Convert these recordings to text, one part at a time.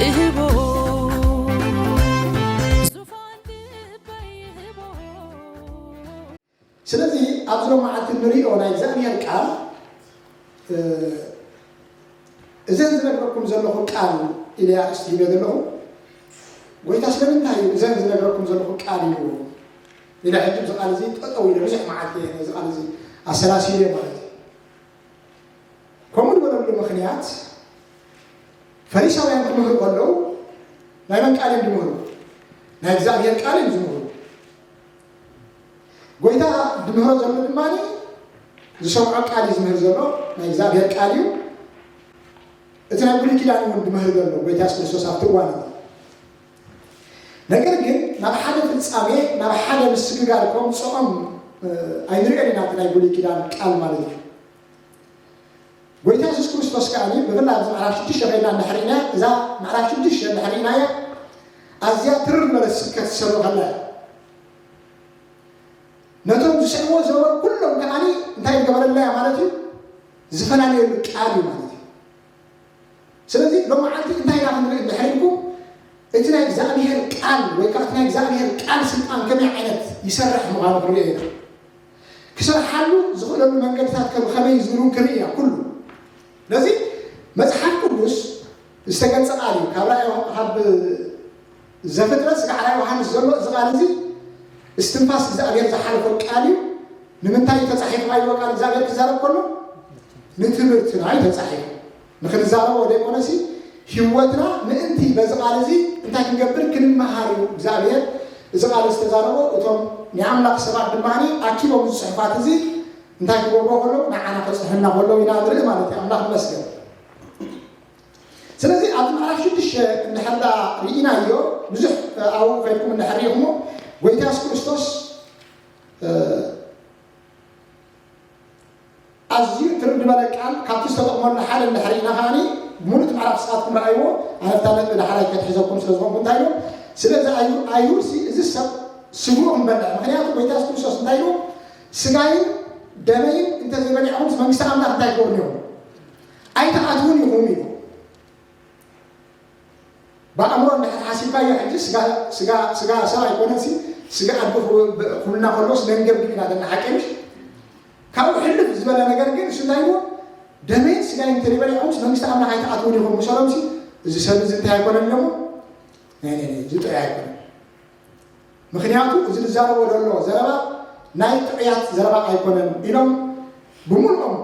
እህቦ ዙፋን ልበይ እህቦ። ስለዚ ኣብዚ ሎማዓንቲ ንሪኦ ናይ እግዚኣብሔር ቃል እዘን ዝነግረኩም ዘለኹ ቃል ኢለ ኣርእስቲ ሂበ ዘለኹ። ጎይታ ስለምንታይ እዩ እዘን ዝነግረኩም ዘለኹ ቃል እዩ ኢለ ሕጂ እዚ ቃል እዚ ጠጠው ኢለ ብዙሕ መዓልቲ እየ ነዚ ቃል እዚ ኣሰላሲለ ማለት እዩ። ከምኡ ዝበለሉ ምኽንያት ፈሪሳውያን ክምህሩ ከለዉ ናይ መን ቃል እዮም ዝምህሩ? ናይ እግዚኣብሔር ቃል እዮም ዝምህሩ። ጎይታ ዝምህሮ ዘሎ ድማ ዝሰምዖ ቃል እዩ ዝምህር ዘሎ፣ ናይ እግዚኣብሔር ቃል እዩ። እቲ ናይ ብሉይ ኪዳን እውን ዝምህር ዘሎ ጎይታ የሱስ ክርስቶስ ኣብቲ እዋን እዩ። ነገር ግን ናብ ሓደ ፍጻሜ ናብ ሓደ ምስግጋር ከምፅኦም ኣይንሪኦን ኢና። እቲ ናይ ብሉይ ኪዳን ቃል ማለት እዩ። ጎይታ የሱስ ክርስቶስ ከኣ ብፍላይ ኣብዚ ምዕራፍ ሽዱሽተ ኮይና እንድሕር ኢና እዛ ምዕራፍ ሽዱሽተ እንድሕር ኢናያ ኣዝያ ትርር ዝበለት ስብከት ዝሰበኸላ እያ። ነቶም ዝስዕብዎ ዝነበሩ ኩሎም ከኣ እንታይ ዝገበረላ እያ ማለት እዩ? ዝፈላለየሉ ቃል እዩ ማለት እዩ። ስለዚ ሎም መዓልቲ እንታይ ኢና ክንርኢ እንድሕር ኢልኩም እቲ ናይ እግዚኣብሔር ቃል ወይ ከዓ እቲ ናይ እግዚኣብሔር ቃል ስልጣን ከመይ ዓይነት ይሰርሕ ምዃኑ ክንሪኦ ኢና። ክሰርሓሉ ዝኽእለሉ መንገድታት ከም ከመይ ዝብሉ ክርኢ እያ ኩሉ። ስለዚ መፅሓፍ ቅዱስ ዝተገልፀ ቃል እዩ። ካብ ራእይ ካብ ዘፍጥረት ስጋዕ ራእይ ዮሃንስ ዘሎ እዚ ቃል እዚ እስትንፋስ እግዚኣብሔር ዝሓለፎ ቃል እዩ። ንምንታይ እዩ ተፃሒፉ? ኣይዎ ቃል እግዚኣብሔር ክዛረብ ከሎ ንትምህርትና እዩ ተፃሒፉ። ንክንዛረቦ ዘይኮነሲ ህይወትና ምእንቲ በዚ ቃል እዚ እንታይ ክንገብር ክንመሃር እዩ እግዚኣብሔር እዚ ቃል ዝተዛረቦ። እቶም ናይ ኣምላኽ ሰባት ድማ ኣኪቦም እዚ ፅሑፋት እዚ እንታይ ክገብርዎ ከሎ ንዓና ከፅሕና ከሎ ኢና ንርኢ ማለት እዩ። ኣምላኽ ይመስገን። ስለዚ ኣብ ምዕራፍ ሽዱሽተ እንድሕር ዳ ርኢናዮ ብዙሕ ኣብኡ ከይድኩም እንድሕር ሪኢኹሞ ጎይታ የሱስ ክርስቶስ ኣዝዩ ትርጉም ዝበለ ቃል ካብቲ ዝተጠቕመሉ ሓደ እንድሕር ኢና ከዓኒ ብምሉእ እቲ ምዕራፍ ንስኻትኩም ረኣይዎ። ኣነ ኣብታ ነጥቢ ዳሕራይ ከትሕዘኩም ስለ ዝኾንኩ እንታይ ኢሉ ስለዚ ኣይሁድ ሲ እዚ ሰብ ስግኡ ክንበልዕ ምክንያቱ ጎይታ የሱስ ክርስቶስ እንታይ ኢሉ ስጋይን ደመይን እንተዘይበሊዕኹምስ መንግስቲ ኣምላኽ እንታይ ትገብሩ ኢኹም ኣይትኣትውን ኢኹም ኢሉ። ብኣእምሮ እንድሕር ሓሲብካዮ ሕጂ ስጋ ሰብ ኣይኮነን ሲ ስጋ ኣድጊ ክብልና ከለዎስ ደንገብግብ ኢና ዘለና ሓቂ ምሽ ካብኡ ሕልፍ ዝበለ ነገር ግን እሱ እንታይ ኢልዎ ደመይን ስጋይን እንተይበሊዕኹምስ መንግስቲ ኣምላኽ ኣይትኣትውን ኢኹም ምሰሎም ሲ እዚ ሰብ እዚ እንታይ ኣይኮነን ኢሎሞ ናይ ናይ ናይ እዚ ጥዑይ ኣይኮነን ምክንያቱ እዚ ዝዛረቦ ዘሎ ዘረባ ናይ ጥዑያት ዘረባ ኣይኮነን ኢሎም ብምልኦም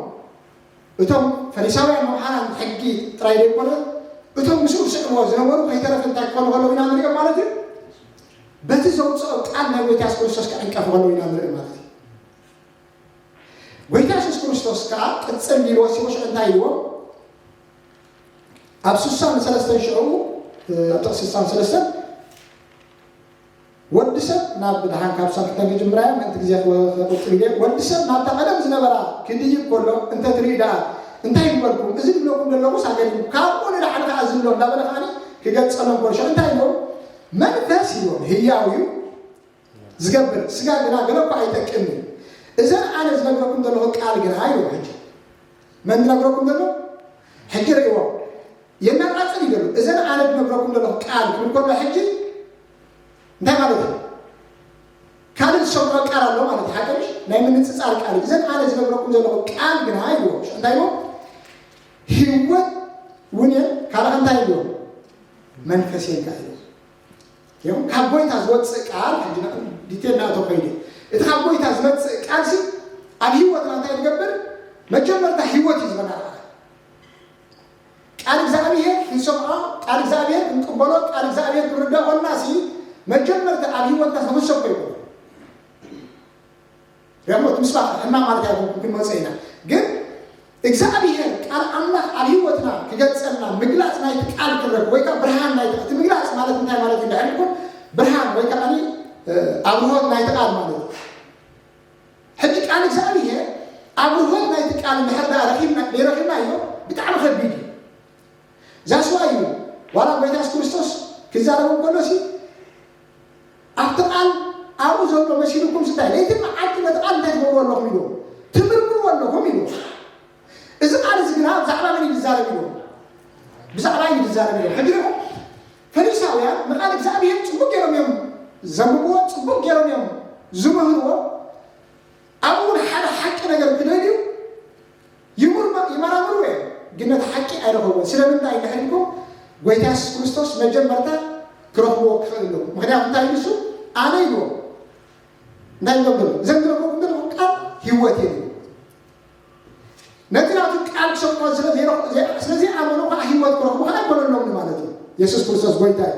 እቶም ፈሪሳውያን መምሃራን ሕጊ ጥራይ ዘይኮነ እቶም ምስኡ ዝስዕብዎ ዝነበሩ ከይተረፈ እንታይ ክኾኑ ከለዉ ኢና ንሪኦም ማለት እዩ። በቲ ዘውፅኦ ቃል ናይ ጎይታ የሱስ ክርስቶስ ክዕንቀፉ ከለዉ ኢና ንርኢ ማለት እዩ። ጎይታ የሱስ ክርስቶስ ከዓ ቅፅል ኢልዎ ሲወሽ እንታይ ኢልዎ ኣብ ስሳን ሰለስተን ሽዑ ኣብ ጥቕሲ ስሳን ሰለስተን ወዲ ሰብ ናብ ደሓን ካብ ሳልክተን ክጅምራያ ምእንቲ ግዜ ክቕፅል ኢለ ወዲ ሰብ ናብታ ቀደም ዝነበራ ክድይብ ከሎ እንተትርኢ ደኣ እንታይ ይበልኩም እዚ ዝብለኩም ዘለኹስ ኣገዲም ካብኡ ንላዕሊ ከዓ ዝብሎ እንዳበለ ከዓ ክገልፀሎም ከሎ ሽዑ እንታይ ኢሎም መንፈስ ኢሎም ህያው እዩ ዝገብር ስጋ ግና ገለ እኳ ኣይጠቅም እዩ እዘን ኣነ ዝነግረኩም ዘለኹ ቃል ግና ኢሉ ሕጂ መን ዝነግረኩም ዘሎ ሕጂ ርእዎ የናቃፅል እዩ ዘሎ እዘን ኣነ ዝነግረኩም ዘለኹ ቃል ክብል ከሎ ሕጂ እንታይ ማለት እዩ ካልእ ዝሰምዖ ቃል ኣሎ ማለት እዩ ሓቀሽ ናይ ምንፅፃር ቃል እዩ እዘን ኣነ ዝነግረኩም ዘለኹ ቃል ግና ኢልዎ እንታይ ኢልዎ ህይወት እውን እየን ካልእ እንታይ ኢልዎ መንፈስ እየን ቃል ኢልዎ ይኹን ካብ ጎይታ ዝወፅእ ቃል ሕጂ ዲቴል ናእቶ ኮይነ እቲ ካብ ጎይታ ዝመፅእ ቃል ሲ ኣብ ህይወትና እንታይ ዝገብር መጀመርታ ህይወት እዩ ዝበና ቃል እግዚኣብሔር ክንሰምዖ ቃል እግዚኣብሔር ክንቅበሎ ቃል እግዚኣብሔር ክንርዳ ኮልና ሲ መጀመርታ ኣብ ህይወትና ዝኽሰብ ኮይኑ ሪሞ እቲ ምስባክ ሕማቅ ማለት ኣይኮንኩም ክንመፀ ኢና ግን እግዚኣብሔር ቃል ኣምላኽ ኣብ ህይወትና ክገልፀልና ምግላፅ ናይቲ ቃል ክንረክብ ወይ ከዓ ብርሃን ናይቲ እቲ ምግላፅ ማለት እንታይ ማለት እዩ ድሕር ኢልኩም ብርሃን ወይ ከዓ ኣብርሆት ናይቲ ቃል ማለት እዩ ሕጂ ቃል እግዚኣብሔር ኣብርሆት ናይቲ ቃል እንድሕር ደኣ ረኺብና ዘይረኺብናዮ ብጣዕሚ ከቢድ እዩ ዛስዋ እዩ ዋላ ጎይታ የሱስ ክርስቶስ ክዛረቦም ከሎ ሲ ኣብቲ ቃል ኣብኡ ዘሎ መሲልኩም ስታይ ለይቲ መዓልቲ ነቲ ቃል እንታይ ትገብሩ ኣለኹም ኢሉ ትምርምሩ ኣለኹም ኢሉ እዚ ቃል እዚ ግና ብዛዕባ መን እዩ ዝዛረብ ኢሉ ብዛዕባ እዩ ዝዛረብ ኢሉ ሕጂ ሪኹም ንቃል እግዚኣብሔር ጽቡቅ ገይሮም እዮም ዘንብብዎ፣ ጽቡቅ ገይሮም እዮም ዝምህርዎ። ኣብኡ እውን ሓደ ሓቂ ነገር ክደልዩ ይምርመ-፣ ይመራምሩ እዮም፣ ግን ነቲ ሓቂ ኣይረኸብዎ። ስለምንታይ እንድሕር ኢልኩም፣ ጎይታ የሱስ ክርስቶስ መጀመርታ ክረኽብዎ ክኽእል ኣለዎ። ምኽንያቱ እንታይ ኢሉ እሱ? ኣነ ኢልዎ። እንታይ ኢሎም ዘለዉ? እዘን ዝረኽብኩም ዘለኹም ቃል ህይወት እየን። ነቲ ናቱ ቃል ክሰምዑ ስለ ዘይረኽ-፣ ዘይ-፣ ስለ ዘይኣመኑ ከዓ ህይወት ክረኽቡ ከዓ ኣይኮነሎምን ማለት እዩ። የሱስ ክርስቶስ ጎይታ እዩ።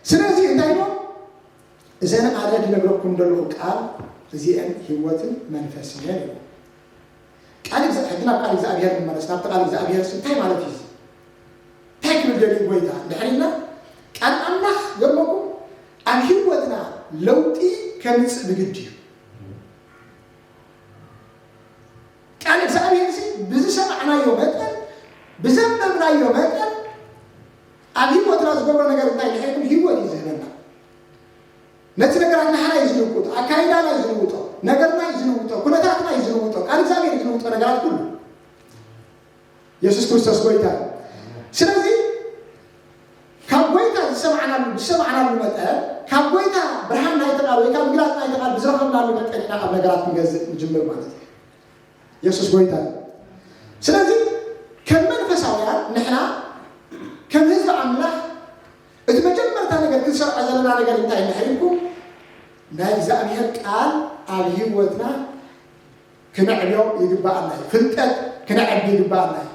ስለዚ እንታይ ኢሎም? እዘን ኣነ ዝነግረኩም ዘለኹ ቃል እዚአን ህይወትን መንፈስን እየን ኢሉ። ቃል እግዛ-፣ ሕጂ ናብ ቃል እግዚኣብሔር ንመለስ፣ ናብቲ ቃል እግዚኣብሔር ሲ እንታይ ማለት እዩ እዚ? እንታይ ክብል ደልዩ ጎይታ? እንድሕር ኢልና ቃል ኣምላኽ ገርመኩም ኣብ ህይወትና ለውጢ ከምጽእ ብግድ እዩ። ቃል እግዚኣብሔር ሲ ብዝሰማዕናዮ መጠን፣ ብዘንበብናዮ መጠን ኣብ ህይወትና ዝገብሮ ነገር እንታይ ድሕሪኩም ህይወት እዩ ዝህበና። ነቲ ነገራት ናህና እዩ ዝልውጦ፣ ኣካይዳና እዩ ዝልውጦ፣ ነገርና እዩ ዝልውጦ፣ ኩነታትና እዩ ዝልውጦ፣ ቃል እግዚኣብሔር እዩ ዝልውጦ ነገራት ኩሉ። የሱስ ክርስቶስ ጎይታ እዩ። ስለዚ ካብ ጎይታ ዝሰማዕናሉ፣ ዝሰማዕናሉ መጠን፣ ካብ ጎይታ ብርሃን ናይቲ ቃል ወይ ካብ ምግላጽ ናይቲ ቃል ብዝረኸብናሉ መጠን ኢና ኣብ ነገራት ክንገዝእ ንጅምር ማለት እዩ። የሱስ ጎይታ እዩ። ስለዚ ከም መንፈሳውያን ንሕና ከም ህዝቢ ኣምላኽ እቲ መጀመርታ ነገር ክንሰርዖ ዘለና ነገር እንታይ እንድሕር ኢልኩም፣ ናይ እግዚኣብሔር ቃል ኣብ ህይወትና ክነዕብዮ ይግባኣና እዩ። ፍልጠት ክነዕቢ ይግባኣና እዩ።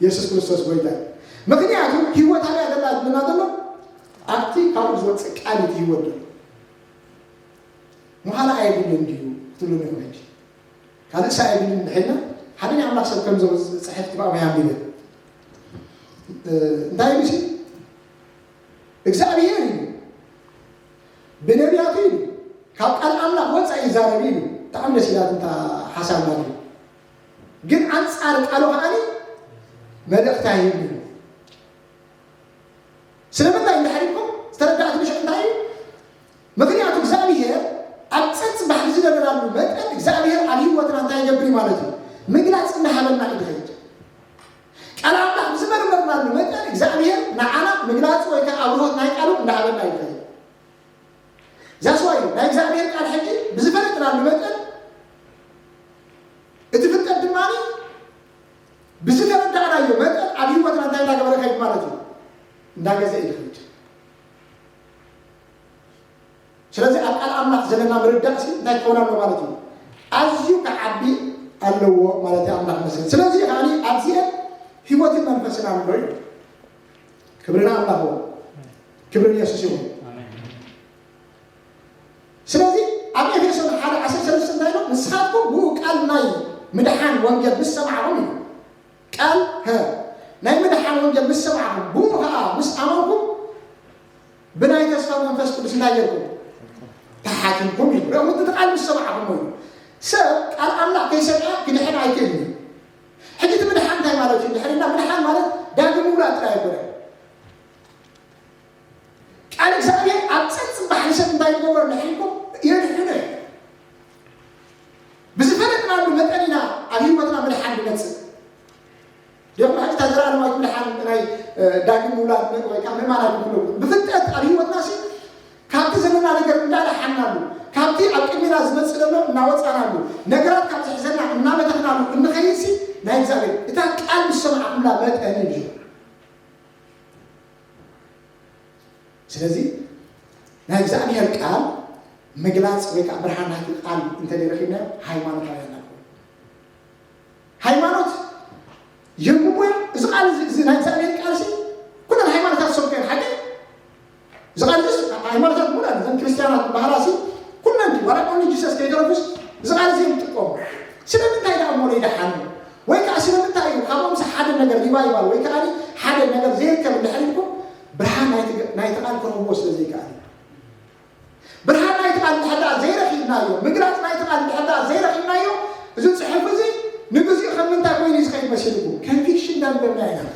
የሱስ ክርስቶስ ጎይታ እዩ። ምኽንያቱ ህይወት ኣበይ ዘላ ዝብለና ዘሎ ኣብቲ ካብኡ ዝወፅእ ቃል እዩ ህይወት ዘሎ። ምዃን ኣየድልን ድዩ ክትብሉኒ ኢኹም ሕጂ። ካልእ ሳ የብልን እንድሕር ኢልና ሓደ ናይ ኣምላኽ ሰብ ከም ዝጽሕፍ ትባዕ ወይ ኣንቢበ። እ፣ እንታይ ኢሉ ሲ? እግዚኣብሔር ኢሉ፣ ብነቢያቱ ኢሉ፣ ካብ ቃል ኣምላኽ ወጻኢ ይዛረብ ኢሉ። ብጣዕሚ ደስ ኢላት እንታ ሓሳብ ማለት እዩ። ግን ኣንጻር ቃሉ ከኣኒ መልእኽቲ ኣይህብን እዩ። ስለምንታይ እንድሕር ኢልኩም ዝተረዳእት ምሽ እንታይ እዩ? ምኽንያቱ እግዚኣብሔር ኣብ ጸጽባሕ ብዝደለናሉ መጠን እግዚኣብሔር ኣብ ህይወትና እንታይ ይገብር እዩ ማለት እዩ? ምግላጽ እናሃበና እዩ ዝኸይድ። ቃል ኣምላኽ ብዝመርመርናሉ መጠን እግዚኣብሔር ንዓና ምግላጽ ወይ ከዓ ኣብርሆት ናይ ቃሉ እናሃበና እዩ ዝኸይድ። ዛስዋይ ናይ እግዚኣብሔር ቃል ሕጂ ብዝፈለጥናሉ መጠን እቲ ፍልጠት ድማ ብዝተረዳእናዮ መጠን ኣብ ህይወትና እንታይ እንዳገበረ ከይድ ማለት እዩ? እንዳገዘ እዩ ዝኸይድ። ስለዚ ኣብ ቃል ኣምላኽ ዘለና ምርዳእ ሲ እንታይ ክኸውን ኣለዎ ማለት እዩ? ኣዝዩ ክዓቢ ኣለዎ ማለት እዩ። ኣምላኽ መስገን። ስለዚ ከዓኒ ኣብዚአን ህይወትን መንፈስን ኣሎ እዩ። ክብሪ ንኣምላኽ ይኹን። ክብሪ ንየሱስ ይኹን። ኣሜን። ስለዚ ኣብ ኤፌሶን ሓደ ዓሰርተ ሰለስተ እንታይ ኢሎም? ንስኻትኩም ብኡ ቃል ናይ ምድሓን ወንጌል ምስ ሰማዕኹም እዩ። ቃል፣ ሀ፣ ናይ ምድሓን ወንጌል ምስ ሰማዕኹም፣ ብኡ ኸዓ ምስ ኣመንኩም፣ ብናይ ተስፋ መንፈስ ቅዱስ እንታይ ጌርኩም? ተሓቲምኩም እዩ። ረእሙት እቲ ቃል ምስ ሰማዕኹም እዩ። ሰብ ቃል ኣምላኽ ከይሰምዐ ክድሕን ኣይክእልን እዩ። ሕጂ እቲ ምድሓን እንታይ ማለት እዩ? ድሕርና ምድሓን ማለት ዳግም ምውላድ ጥራይ ኣይኮነን። ቃል እግዚኣብሔር ኣብ ጸጽባሕ ንሰብ እንታይ ይገብሮ? ንሕልኩም የድሕኖ እዩ። ብዝፈለጥናሉ መጠን ኢና ኣብ ህይወትና ምድሓን ንመጽእ። ዲኹም ሕጂ እታ ዘለኣለማዊት ምድሓን ናይ፣ እ፣ ዳግም ምውላድ ም-፣ ወይ ከዓ ምእማን ኣይኮንኩን። ብፍልጠት ኣብ ህይወትና ሲ ካብቲ ዘለና ነገር እንዳደሓንናሉ፣ ካብቲ ኣብ ቅድሜና ዝመጽእ ዘሎ እናወጻናሉ፣ ነገራት ካብ ዝሕዘና እናመተኽናሉ እንኸይድ ሲ ናይ እግዚኣብሔር እታ ቃል ዝሰማዕኩምላ መጠን እዩ። ስለዚ ናይ እግዚኣብሔር ቃል ምግላጽ ወይ ከዓ ብርሃን ናይቲ ቃል እንተዘይረኺብናዮ ሃይማኖታውያን ኢና ንኸውን። ሃይማኖት የንብቦ፣ እዚ ቃል እዚ፣ እዚ ናይ እግዚኣብሔር ቃል ሲ ኩለን ሃይማኖታት ዝሰብኮ እየን። ሓቂ እዚ ቃል እዚ ሃይማኖታት ሙሉኣን እዘን ክርስትያናት ዝበሃላ ሲ ኩለን ዋላ ኦንሊ ጂሰስ ከይተረፉስ እዚ ቃል እዚ እዮም ዝጥቀሙ። ስለምንታይ ደኣ እሞ ዘይደሓኑ? ወይ ከዓ ስለምንታይ እዩ ካብኦም ሲ ሓደ ነገር ሪቫይቫል ወይ ከዓ ሓደ ነገር ዘይርከብ እንድሕር ኢልኩም ብርሃን ናይቲ፣ ናይቲ ቃል ክረኽብዎ ስለ ዘይከኣል እዩ። ብርሃን ናይቲ ቃል እንድሕር ደኣ ዘይረኺብናዮ፣ ምግላጽ ናይቲ ቃል እንድሕር ደኣ ዘይረኺብናዮ፣ እዚ ጽሑፍ እዚ ንግዚኡ ከም ምንታይ ኮይኑ እዩ ዝኸይድ መሲልኩም? ኮንቪክሽን እንዳንበብና ኢና ንኸይድ።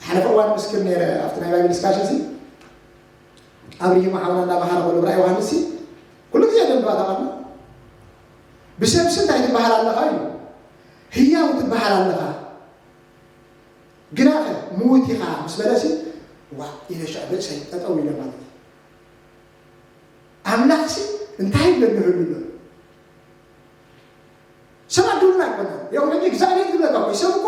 ዝሓለፈ እዋን ምስክር ነይረ ኣብቲ ናይ ባይብል ዲስካሽን ሲ ኣብርሂሞ ሓውና እንዳባሃረ ከሎ ብራይ ዮሃንስ ሲ ኩሉ ግዜ ደንባ ታቐና ብሰብሲ እንታይ ትበሃል ኣለኻ እዩ ህያው ትበሃል ኣለኻ ግናኸ ምዉት ኢኻ ምስ በለሲ ዋ ኢለ ሻዕ ርእሰይ ጠጠው ኢለ ማለት እዩ። ኣምላኽሲ እንታይ ይብለኒ ይህሉ ኣሎ? ሰባት ድብሉና ኣይኮነን። ይኹን ሕጂ እግዚኣብሔር ዝብለካ እኮ፣ ሰብ እኮ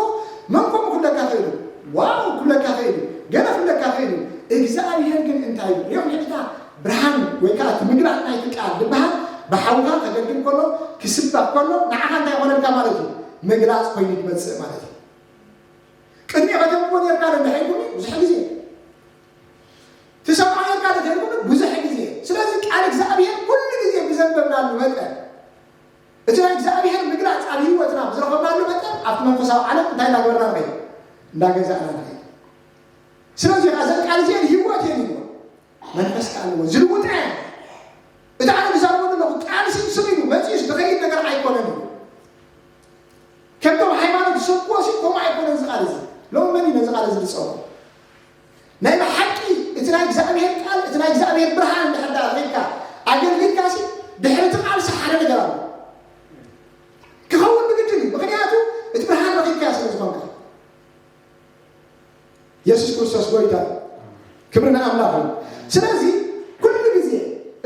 መን ከምኡ ክብለካ ክእል እዩ? ዋው ክብለካ ክእል እዩ። ገለ ክብለካ ክእል እዩ። እግዚኣብሔር ግን እንታይ እዩ? ይኹን ሕጂ እታ ብርሃን ወይ ከዓ እቲ ምግላጽ ናይቲ ቃል ዝበሃል ብሓውካ ከገልግል ከሎ፣ ክስበኽ ከሎ፣ ንዓኻ እንታይ ይኾነልካ ማለት እዩ? ምግላጽ ኮይኑ ይመጽእ ማለት እዩ። ቅድሚ ከተንብቦ ኔርካ ዶ እንድሕር ኢልኩም ብዙሕ ግዜ፣ ትሰምዖ ኔርካ ዶ እንድሕር ኢልኩም ብዙሕ ግዜ። ስለዚ ቃል እግዚኣብሔር ኩሉ ግዜ ብዘንበብናሉ መጠን፣ እቲ ናይ እግዚኣብሔር ምግላጽ ኣብ ህይወትና ብዝረኸብናሉ መጠን፣ ኣብቲ መንፈሳዊ ዓለም እንታይ እንዳገበርና ንኸይድ? እንዳገዛእና ንኸይድ። ስለዚ እዘን ቃል እዚአን ህይወት እየን ይብሎ። መንፈስ ከኣ ኣለዎ። ዝልውጣ እየን። እቲ ኣነ ዝዛረቦ ዘለኹ ቃል ስም ስም ኢሉ መጺኡስ ዝኸይድ ነገር ኣይኮነን እዩ። ከምቶም ሃይማኖት ዝሰብክዎ ሲ ከምኡ ኣይኮነን እዚ ቃል እዚ። ሎሚ መን እዩ ነዚ ቃል እዚ ዝጸውዖ? ናይ ብሓቂ እቲ ናይ እግዚኣብሔር ቃል፣ እቲ ናይ እግዚኣብሔር ብርሃን እንድሕር ደኣ ረኺብካ፣ ኣገልጊልካ ሲ ድሕሪ እቲ ቃል ሲ ሓደ ነገር ኣሎ። ክኸውን ብግድን እዩ። ምኽንያቱ እቲ ብርሃን ረኺብካዮ ስለ ዝኾንካ። የሱስ ክርስቶስ ጎይታ እዩ። ክብሪ ንኣምላኽ እዩ። ስለዚ ኩሉ ግዜ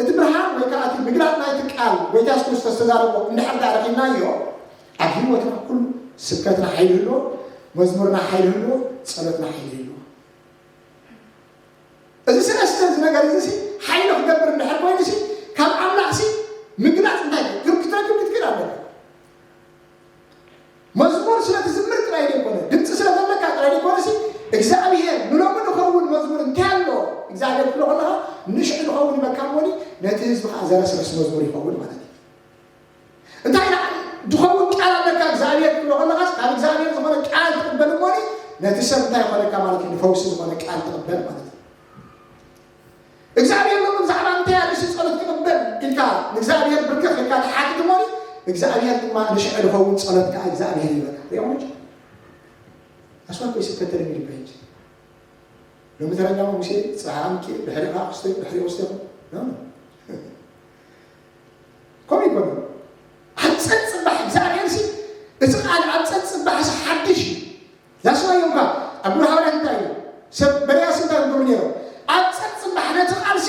እቲ ብርሃን ወይ ከዓ እቲ ምግላጽ ናይቲ ቃል ጎይታ የሱስ ክርስቶስ ዝተዛረቦ እንድሕር ደኣ ረኺብናዮ፣ ኣብ ህይወትና ኩሉ ስብከትና ሓይሊ ይህልዎ፣ መዝሙርና ሓይሊ ይህልዎ፣ ጸሎትና ሓይሊ ይህልዎ። እዚ ሰለስተ እዚ ነገር እዚ ሲ ሓይሊ ክገብር እንድሕር ኮይኑ ሲ ካብ ኣምላኽ ሲ ምግላጽ እንታይ ክር-፣ ክትረክብ ክትክእል ኣለካ። መዝሙር ስለ ትዝምር ጥራይ ዘይኮነ፣ ድምፂ ስለ ዘለካ ጥራይ ዘይኮነ ሲ እግዚኣብሔር ንሎሚ ንኸውን መዝሙር እንታይ ኣሎ እግዚኣብሔር ትብሎ ከለኻ ንሽዑ ንኸውን ይበካ እሞኒ ነቲ ህዝቢ ከዓ ዘረስረስ መዝሙር ይኸውን ማለት እዩ። እንታይ ደኣ ዝኸውን ቃል ኣለካ እግዚኣብሔር ትብሎ ከለኻስ ካብ እግዚኣብሔር ዝኾነ ቃል ትቕበል እሞኒ ነቲ ሰብ እንታይ ይኾነካ ማለት እዩ? ንፈውሲ ዝኾነ ቃል ትቕበል ማለት እዩ። እግዚኣብሔር ሎሚ ብዛዕባ እንታይ ኣርእስቲ ጸሎት ክቕበል ኢልካ ንእግዚኣብሔር ብርክኽ ኢልካ ትሓትት እሞኒ እግዚኣብሔር ድማ ንሽዑ ዝኸውን ጸሎትካ እግዚኣብሔር ይበካ። ሪኦምጭ ኣስዋት ወይ ስብከት ተለሚዱ ይበጅ ሎሚ ተረኛሞ ሙሴ ጽባሕ ኣምኪ ድሕሪኻ ክስተ ድሕሪ ወስደኹም ከምኡ ይኮኑ። ኣብ ጸጽባሕ እግዚኣብሔር ሲ እቲ ቃል ኣብ ጸጽባሕ ሲ ሓድሽ እዩ። ዛስዋዮምካ ኣብ ግብረ ሃዋርያት እንታይ እዩ? ሰብ በርያስ እንታይ ይገብሩ ነይሮም? ኣብ ጸጽባሕ ነቲ ቃል ሲ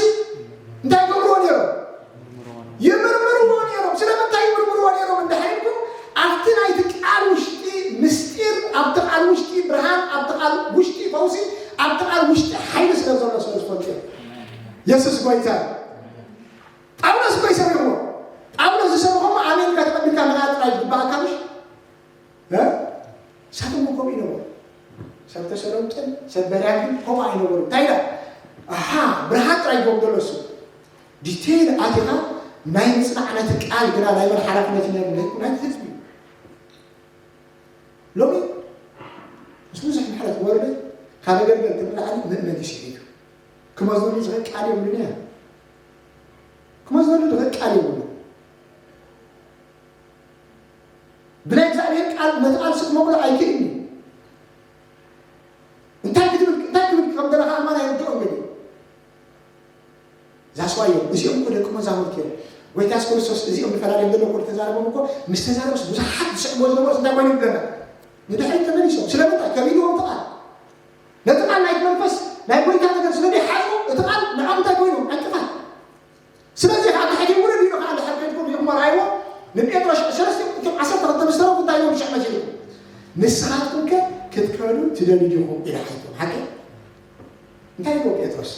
እንታይ ይገብርዎ ነይሮም? ይምርምርዎ ነይሮም። ስለምንታይ ይምርምርዎ ነይሮም እንድሕር ኢልኩም ኣብቲ ናይቲ ቃል ውሽጢ ምስጢር፣ ኣብቲ ቃል ውሽጢ ብርሃን፣ ኣብቲ ቃል ውሽጢ ፈውሲ፣ ኣብቲ ቃል ውሽጢ ሓይሊ ስለ ዘሎ ስለ ዝፈልጡ እዮም። የሱስ ጎይታ እዩ። ጳውሎስ እኮ ይሰምዕዎ። ጳውሎስ ዝሰምዖም ኣሜን ኢልካ ተቐቢልካ ምርኣይ ጥራይ ዝግባኣካ ምሽ? እ? ንሳቶም እውን ከምኡ ይነበሩ። ሰብ ተሰሎንቄን ሰብ በርያን ግን ከምኡ ኣይነበሩ። እንታይ ኢላ? ኣሃ፣ ብርሃን ጥራይ ይጎምደሎ እሱ። ዲቴይል ኣቲኻ ናይ ምጽናዕ ነቲ ቃል ግና ናይ መን ሓላፍነት እዩ ነይሩ? ናይ ህዝቢ እዩ። ሎሚ ምስ ብዙሕ ምሕረት ወርደ ካብ ኣገልገልቲ ንላዕሊ ምእመን እዩ ስሒቱ። ክመዝነሉ ዝኽእል ቃል የብሉን እያ። ክመዝነሉ ዝኽእል ቃል የብሉን። ብናይ እግዚኣብሔር ቃል ነቲ ቃል ስቕ መብሎ ኣይክእልን እዩ። እንታይ ክትብል እንታይ ክብል ከም ዘለኻ ኣማን ኣይርድኦን ገለ እዩ። ዛስዋዮም እዚኦም እኮ ደቂ መዛሙርቲ እዮም። ጎይታ የሱስ ክርስቶስ እዚኦም ንፈላለዮም ዘለዉ እኮ ተዛረቦም እኮ ምስ ተዛረበስ ብዙሓት ዝስዕብዎ ዝነበሩስ እንታይ ኮይኑ ይብለና? ንድሕሪት ተመሊሶም ስለምንታይ ከቢድዎም እቲ ቃል ነቲ ቃል ናይቲ መንፈስ ናይ ጎይታ ነገር ስለ ዘይሓዝዎ እቲ ቃል ንዓም እንታይ ኮይኖም ዕንቅፋት። ስለዚ ከዓ ትሕቲ ውረድ ኢሉ ከዓ እንድሕር ከድኩም ኢኹም መርኣይዎ ንጴጥሮስ ሽዑ ሰለስተ እቶም ዓሰርተ ክልተ ምስ ተረፉ እንታይ ኢሎም ሽዑ መሲሉ ንስኻትኩም ከ ክትከዱ ትደልዩ ዲኹም ኢለ ሓይቶም ሓቂ እንታይ ይብሎ ጴጥሮስ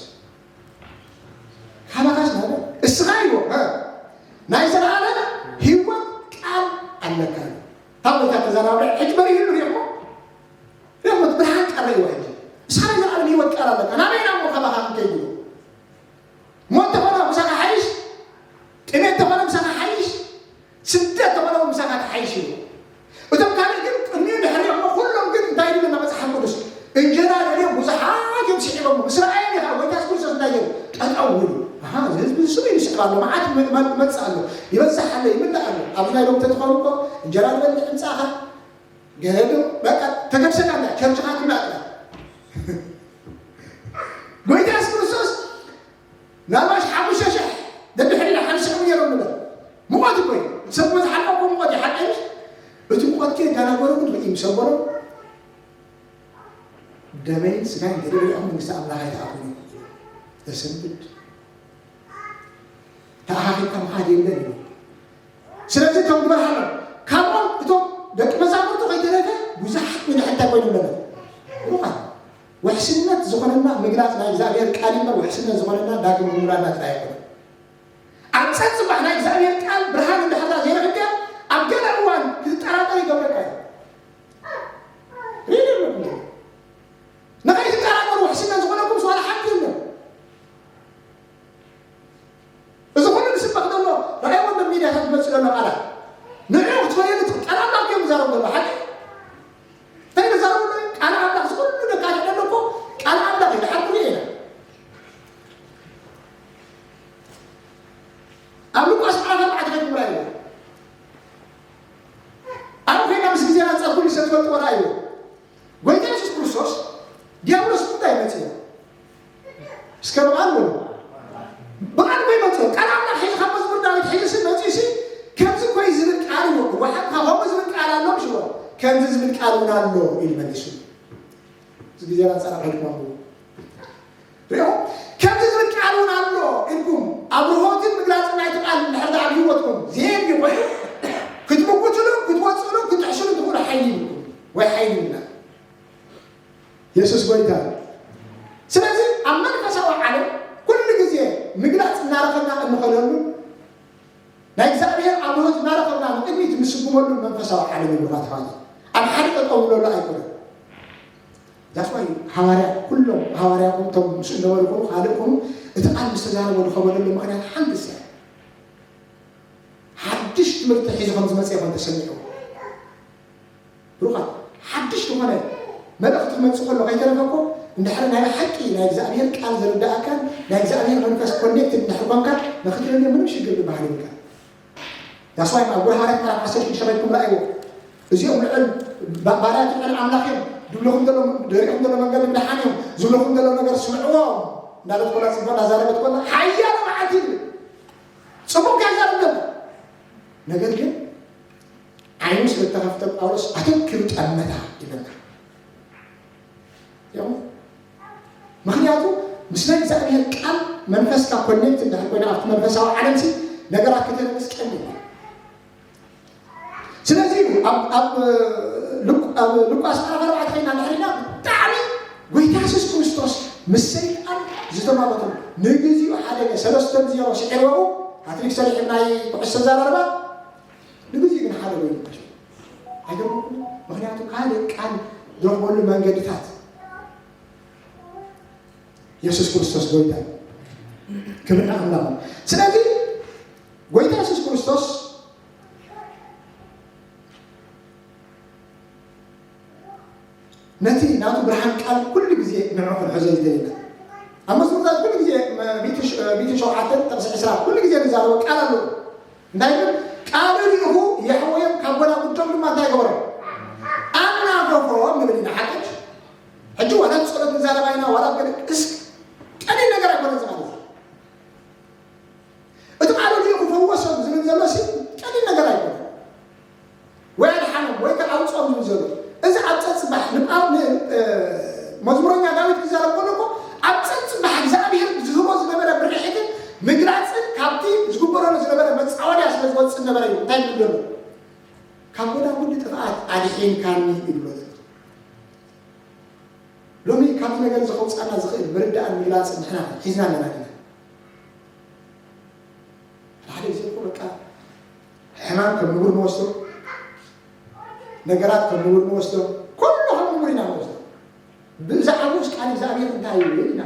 ካባኻስ ማለት እስኻ ይብሎ እ፣ ናይ ዘለኣለም ህይወት ቃል ኣለካ እዩ። ካብ ቦታ ተዘራብረ ሕጂ በሪህሉ ሪእሞ ሪእሞ ብርሃን ቀረ ይዋ ሕጂ እስኻ ናይ ዘለኣለም ህይወት ቃል ኣለካ ናበይ ናብ ካባኻ ክንከይድ ይብሎ ሞት ተኾነ ምሳኻ ሓይሽ ጥሜት ተኾነ ምሳኻ ሓይሽ ስደት ተኾነ ምሳኻ ተሓይሽ እዩ። እቶም ካልእ ግን ቅድሚኡ ድሕሪኡ እሞ ኩሎም ግን እንታይ ይብል መጽሓፍ ቅዱስ እንጀራ ደልዮም ብዙሓት እዮም ስዒቦም ምስ ረኣዮም ኢኻ ጎይታ የሱስ ክርስቶስ እንታይ ገይሩ ጠጠው ኢሉ ኣሃ እዚ ህዝቢ እዚ ስሙ ይስዕብ ኣሎ መዓት ይመጽእ ኣሎ ይበዝሕ ኣሎ ይምላእ ኣሎ ኣብዚ ናይ ሎም ተትኾኑ እኮ እንጀራ ዝበልዕ ምጻኻ ገዱ በቃ ተገብሰካ እንዳ ቸርችኻ ትብላ ጥራይ ጎይታ የሱስ ክርስቶስ ናባሽ ሓሙሽተ ሽሕ ደድሕሪና ሓንስዕቡ ነይሮም ንበል ሙቐት እኮ እዩ ሰብ ዝበዝሓልካ እኮ ሙቐት እዩ ሓቂ ምሽ እቲ ሙቐት ከ እንዳናገሩ ግን ርኢ ምሰበሮም ደመይን ስጋይን ተደብሊዖም መንግስቲ ኣምላኽ ኣይተኣትዉን እዮም። ተሰንብድ ተኣኻኺብካ ምኻድ የለን እዩ። ስለዚ እቶም ዝበርሃሎም ካብኦም እቶም ደቂ መዛሙርቱ ከይተረፈ ብዙሓት ምድሕንታ ኮይኖም ነበሩ። ብሩኻት፣ ውሕስነት ዝኾነና ምግላጽ ናይ እግዚኣብሔር ቃል እምበር ውሕስነት ዝኾነና ዳግም ምውላድና ጥራይ ኣይኮነን። ኣብ ጸጽባሕ ናይ እግዚኣብሔር ቃል ብርሃን እንድሕር ዘይረኽብካ ኣብ ገለ እዋን ክትጠራጠር ይገብረካ እዩ። ሪሊ ይብለኩም። ንኸይትጠራጠሩ ውሕስነት ዝኾነኩም ስዋላ ሓንቲ የለን። እዚ ኩሉ ዝስበኽ ዘሎ ረኣይዎ ዶ ሚድያታት ዝመጽእ ዘሎ ቃላት ንዑ ክትፈልየሉ ቃል ኣምላኽ እዮም ዝዛረቡ ዘሎ ሓቂ እንታይ ዝዛረቡ ቃል ኣምላኽ ዝኩሉ ደካትዕ ዘሎ እኮ ቃል ኣምላኽ እዩ ድሓር ኩሉ ኢና ኣብ ሉቃስ ምዕራፍ ኣርባዕተ ከይትምራ እዩ ኣብ ኮይና ምስ ግዜና ጸጉል ይሰጥወጥ ወራ እዩ ጎይታ የሱስ ክርስቶስ ዲያብሎስ እንታይ መጽእ እስከ በዓል በሉ በዓል ኮይ መጽእ ቃል ኣምላኽ ሒዙ ካብ መዝሙር ዳዊት ሒዙ ሲ መጽኡ ሲ ከምዚ ኮይ ዝብል ቃል ይወቁ ወሓት ካብ ከምኡ ዝብል ቃል ኣሎ ሽወ ከምዚ ዝብል ቃል እውን ኣሎ ኢሉ መሊሱ እዚ ግዜ ኣንጻር ኣሕድኩም ኣንብቡ ሪኦ ከምዚ ዝብል ቃል እውን ኣሎ ኢልኩም ኣብ ርሆትን ምግላጽን ናይቲ ቃል እንድሕር ኣብ ህይወትኩም ዘየድሊ ኮይኑ ክትምጉትሉ ክትወፅሉ ክትሕሽሉ ትኽእሉ ሓይሊ ይብልኩም ወይ ሓይሊ ይብልና የሱስ ጎይታ እዩ። ስለዚ ኣብ መንፈሳዊ ዓለም ኩሉ ግዜ ምግላፅ እናረኸብና እንኸደሉ ናይ እግዚኣብሔር ኣምልኾት እናረኸብና ንቅድሚት እንስጉመሉ መንፈሳዊ ዓለም ይብሉኻ ተባለ ኣብ ሓደ ጠጠው ንብለሉ ኣይኮነን። ዛስዋይ ሃዋርያ ኩሎም ሃዋርያ ቶም ምስ እነበሩ ኮኑ ካልእ ኮኑ እቲ ቃል ምስ ተዛረበ ዝኸበደሉ ምክንያት ሓንቲ ስያ ሓድሽ ትምህርቲ ሒዙ ከም ዝመፅእ ይኾን ተሰሚዑ ብሩኻት ሓድሽ ዝኾነ መልእኽቲ ክመጽእ ከሎ ከይተረፈ እኮ እንድሕር ናይ ሓቂ ናይ እግዚኣብሔር ቃል ዝርዳእካን ናይ እግዚኣብሔር መንፈስ ኮኔክት እንድሕር ኮንካ ንክትደልዮ ምንም ሽግር ዝበሃል የብልካ ዳስዋይ ኣብ ጉር ሃዋርያት ምዕራፍ ዓሰርተ ሽዱሽተ ከይድኩም ረኣይዎ እዚኦም ልዕል ባርያት ልዕል ኣምላኽ እዮም ዝብልኹም ዘሎ ደሪኹም ዘሎ መንገዲ ምድሓን እዮም ዝብልኹም ዘሎ ነገር ስምዕዎም እንዳለት ኮላ ፅቡቅ እንዳዛረበት ኮላ ሓያሎ መዓልቲ ይብል ፅቡቅ ከይዛረብ ዘሎ ነገር ግን ዓይኑ ስለ እተኸፍተ ጳውሎስ ኣተኪሩ ጠመታ ይብለና። ይኹን ምክንያቱ ምስ ናይ እግዚኣብሔር ቃል መንፈስካ ኮኔክት እንድሕር ኮይና ኣብቲ መንፈሳዊ ዓለም ሲ ነገራት ከተነቅስ ቀሊል እዩ። ስለዚ እዩ ኣብ ኣብ ሉቅ- ኣብ ሉቃስ ምዕራፍ ኣርባዕተ ኮይና እንድሕር ኢና ብጣዕሚ ጎይታ የሱስ ክርስቶስ ምስ ሰይጣን ዝተማገተሉ ንግዚኡ ሓደ ሰለስተ ዜሮ ስዒርዎ ሃትሪክ ሰሪሑ ናይ ኩዕሶ ዘራርባ ንግዜ ግን ሓደ ወይ ይበል ኣይገርመኩም? ምክንያቱ ካልእ ቃል ዝረኽበሉ መንገድታት የሱስ ክርስቶስ ጎይታ ክብርና ኣምላኽ። ስለዚ ጎይታ የሱስ ክርስቶስ ነቲ ናቱ ብርሃን ቃል ኩሉ ግዜ ንዑ ክንሕዞ ይደልና። ኣብ መዝሙርታት ኩሉ ግዜ ሚእቲ ሸውዓተ ጥቕሲ ዕስራ ኩሉ ግዜ ንዛረቦ ቃል ኣለዎ። እንታይ ይብል? ቃሉ ልኢኹ የሕወዮም ካብ ጎዳጉዶም ድማ እንታይ ገበሮም? ኣናገፎም ንብል ኢና። ሓቂ ሕጂ ዋላ ብጸሎት ንዛረባ ኢና ዋላ ገለ እስ ቀሊል ነገር ኣይኮነን እዚ ማለት እዩ። እቲ ቃሉ ልኢኹ ፈወሶም ዝብል ዘሎ ሲ ቀሊል ነገር ኣይኮነን። ወይ ኣድሓኖም ወይ ከዓ ኣውፅኦም ዝብል ዘሎ እዚ ኣብ ፀፅባሕ ንጳውል መዝሙረኛ ዳዊት ክዛረብ ከሎ እኮ ኣብ ፀፅባሕ እግዚኣብሔር ዝህቦ ዝነበረ ብርሒትን ምግላፅን ካብቲ ዝግበረሉ ዝነበረ መፃወድያ ስለ ዝወፅእ ነበረ እዩ እንታይ ይብል ዘሎ ካብ ጎዳጉዲ ጥፍኣት ኣድሒንካኒ ይብሎ ዘሎ ሎሚ ካብዚ ነገር እዚ ከውፃና ዝኽእል ምርዳእን ምግላፅን ንሕና ሒዝና ኣለና ኢና ሓደ ግዜ እኮ በቃ ሕማም ከም ንቡር ንወስዶ ነገራት ከም ንቡር ንወስዶ ኩሉ ከም ንቡር ኢና ንወስዶ ብዛዕባኡስ ቃል እግዚኣብሔር እንታይ እዩ ኢና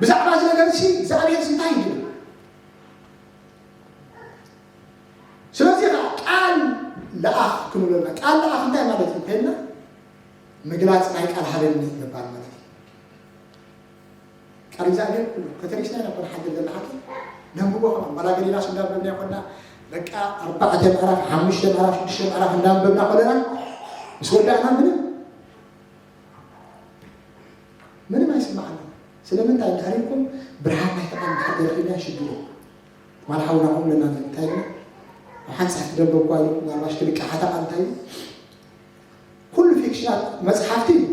ብዛዕባ እዚ ነገር ሲ እግዚኣብሔር እንታይ እዩ ስለዚ ከዓ ቃል ለኣኽ ክንብለና ቃል ለኣኽ እንታይ ማለት እዩ ከልና ምግላፅ ናይ ቃል ሃበኒ ምባል ማለት እዩ ቃል እግዚኣብሔር ኩሉ ከተሪስና ኢና ኮነ ሓድር ዘለና ሓቂ ነንብቦ ከማ መራገሊና ስንዳንበብና ኮና በቃ ኣርባዕተ ምዕራፍ ሓሙሽተ ምዕራፍ ሽዱሽተ ምዕራፍ እንዳንበብና ኮለና ምስ ወዳእና ምንም ምንም ኣይስማዓና ስለምንታይ እንድሕር ኢልኩም ብርሃን ናይ ተቃም ሓደር ሒና ሽግሩ ማል ሓውና ከምኡ ለና እንታይ ኢልና ኣብ ሓንቲ ሰዓት ክደንበ እኳ ኢሉ ምናልባሽ ክልቃሓታ ቃል እንታይ እዩ ኩሉ ፊክሽናት መፅሓፍቲ እዩ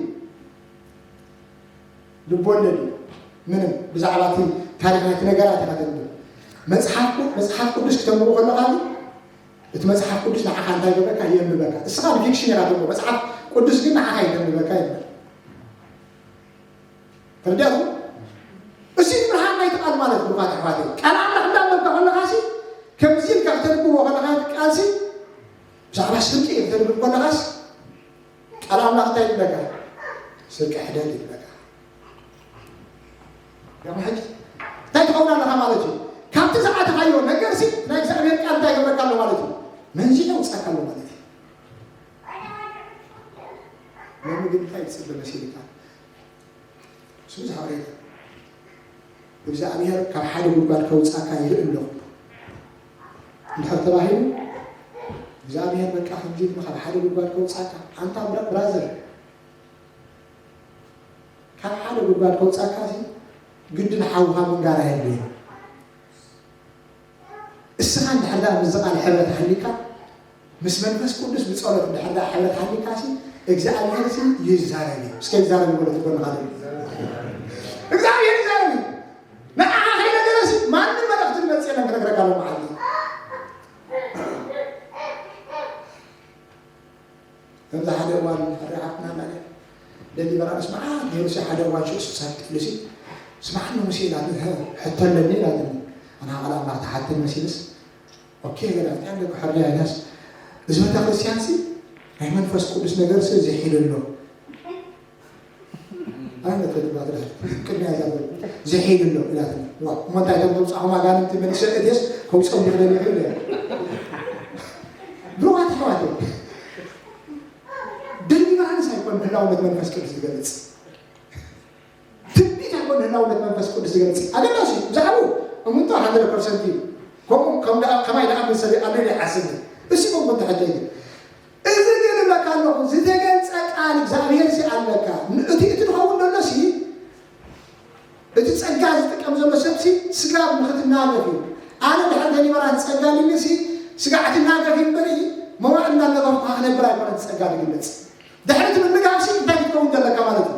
ልቦለድ እዩ። ምንም ብዛዕባ እቲ ታሪኽ ናይቲ ነገራት ኢኻ ተንብብ። መጽሓፍ ቅዱስ ክተንብቦ ከለኻ ግን እቲ መጽሓፍ ቅዱስ ንዓኻ እንታይ ይገብረካ? የንብበካ። እስኻ ንፊክሽን ኢኻ ተንብቦ፣ መጽሓፍ ቅዱስ ግን ንዓኻ እዩ ተንብበካ ይብል። ተረዲኣኹም? እሱ ብርሃን ናይቲ ቃል ማለት ብርሃን ኣሕዋተይ ቃል ኣምላኽ እንዳንበብካ ከለኻሲ ከምዚ ኢልካ ክተንብቦ ከለኻ ቃልሲ ብዛዕባ ስርቂ ክተንብብ ከለኻስ ቃል ኣምላኽ እንታይ ይብለካ? ስርቂ ሕደግ ይብለካ። ያም ሕጂ እንታይ ትኸውን ኣለኻ ማለት እዩ? ካብቲ ዝኣተኻዮ ነገርሲ ናይ እግዚኣብሔር ቃል እንታይ ይገብረካ ኣሎ ማለት እዩ? መንዚዑ የውፅኣካ ኣሎ ማለት እዩ። ሎሚ ግን እንታይ ይፅበ መሲልካ? እሱ ዝሃበ እግዚኣብሔር ካብ ሓደ ጉድጓድ ከውፃካ ይኽእል ኣሎ እንድሕር ተባሂሉ እግዚኣብሔር በቃ ከምዚ ኢሉ ካብ ሓደ ጉድጓድ ከውፃካ ኣንታ ብራዘር ካብ ሓደ ጉድጓድ ከውፃካ ግድን ሓውካ ምንጋር ኣየድልዩ። እስኻ እንድሕር ምስ ቃል ሕብረት ሃሊካ ምስ መንፈስ ቅዱስ ብጸሎት እንድሕር ሕብረት ሃሊካ እግዚኣብሔር ይዛረብ እዩ። እስከ ይዛረብ ይበለት ጎን ካለ እግዚኣብሔር ይዛረብ እዩ። ንዓኻ ከይነገረሲ ማንም መልእኽቲ ዝመጽእ የለን ክነግረካ ሎ መዓልቲ ከምዚ ሓደ እዋን ሓደ ሓፍትና ማለት ደሊበራንስ መዓት ነይሩ ሲ ሓደ እዋን ሽዑ ስሳብ ኢሉ ሲ ስማዕኒ ሙሴ ኢላትኒ ሕቶ ኣለኒ ኢላትኒ ኣና ቃል ኣምላኽ ተሓተን መሲልስ ኦኬ ገለ እንታይ ደቂ ሕርያ ኢላስ እዚ ቤተክርስትያን ሲ ናይ መንፈስ ቅዱስ ነገር ሲ ዝሒሉ ኣሎ ኣነ ተድባ ትዳር ቅድሚያ ዛ ዝሒሉ ኣሎ ኢላትኒ እሞ እንታይ ተምፅኣኹም ኣጋንንቲ መሊሰ እቴስ ከውፀው ይኽደል ይኽእል ብሩኻት ኣሕዋት ደሊቨራንስ ኣይኮን ህላውነት መንፈስ ቅዱስ ዝገልፅ ትንቢት ኣይኮን ህላውነት መንፈስ ቅዱስ ዝገልፅ ኣገዳሲ ብዛዕባኡ እምንቶ ሓንድረድ ፐርሰንት እዩ ከምኡ ከማይ ደኣ መሰብ ኣለ ይሓስብ እሱ ኮንኮ ተሐደ እዩ እዚ ግን እብለካ ኣለኹ ዝተገልፀ ቃል እግዚኣብሔር ሲ ኣለካ እቲ እቲ ዝኸውን ዘሎ ሲ እቲ ጸጋ ዝጥቀም ዘሎ ሰብሲ ስጋብ ንክትናገፍ እዩ። ኣነ ድሕር ደሊበራንስ ጸጋ ልኒ ሲ ስጋዕ ትናገፍ እዩ እምበር መዋዕል እናነገፍኩ ክነብር ኣይኮነን ጸጋ ዝግለጽ። ድሕሪ እቲ ምንጋፍ ሲ እንታይ ክትከውን ዘለካ ማለት እዩ?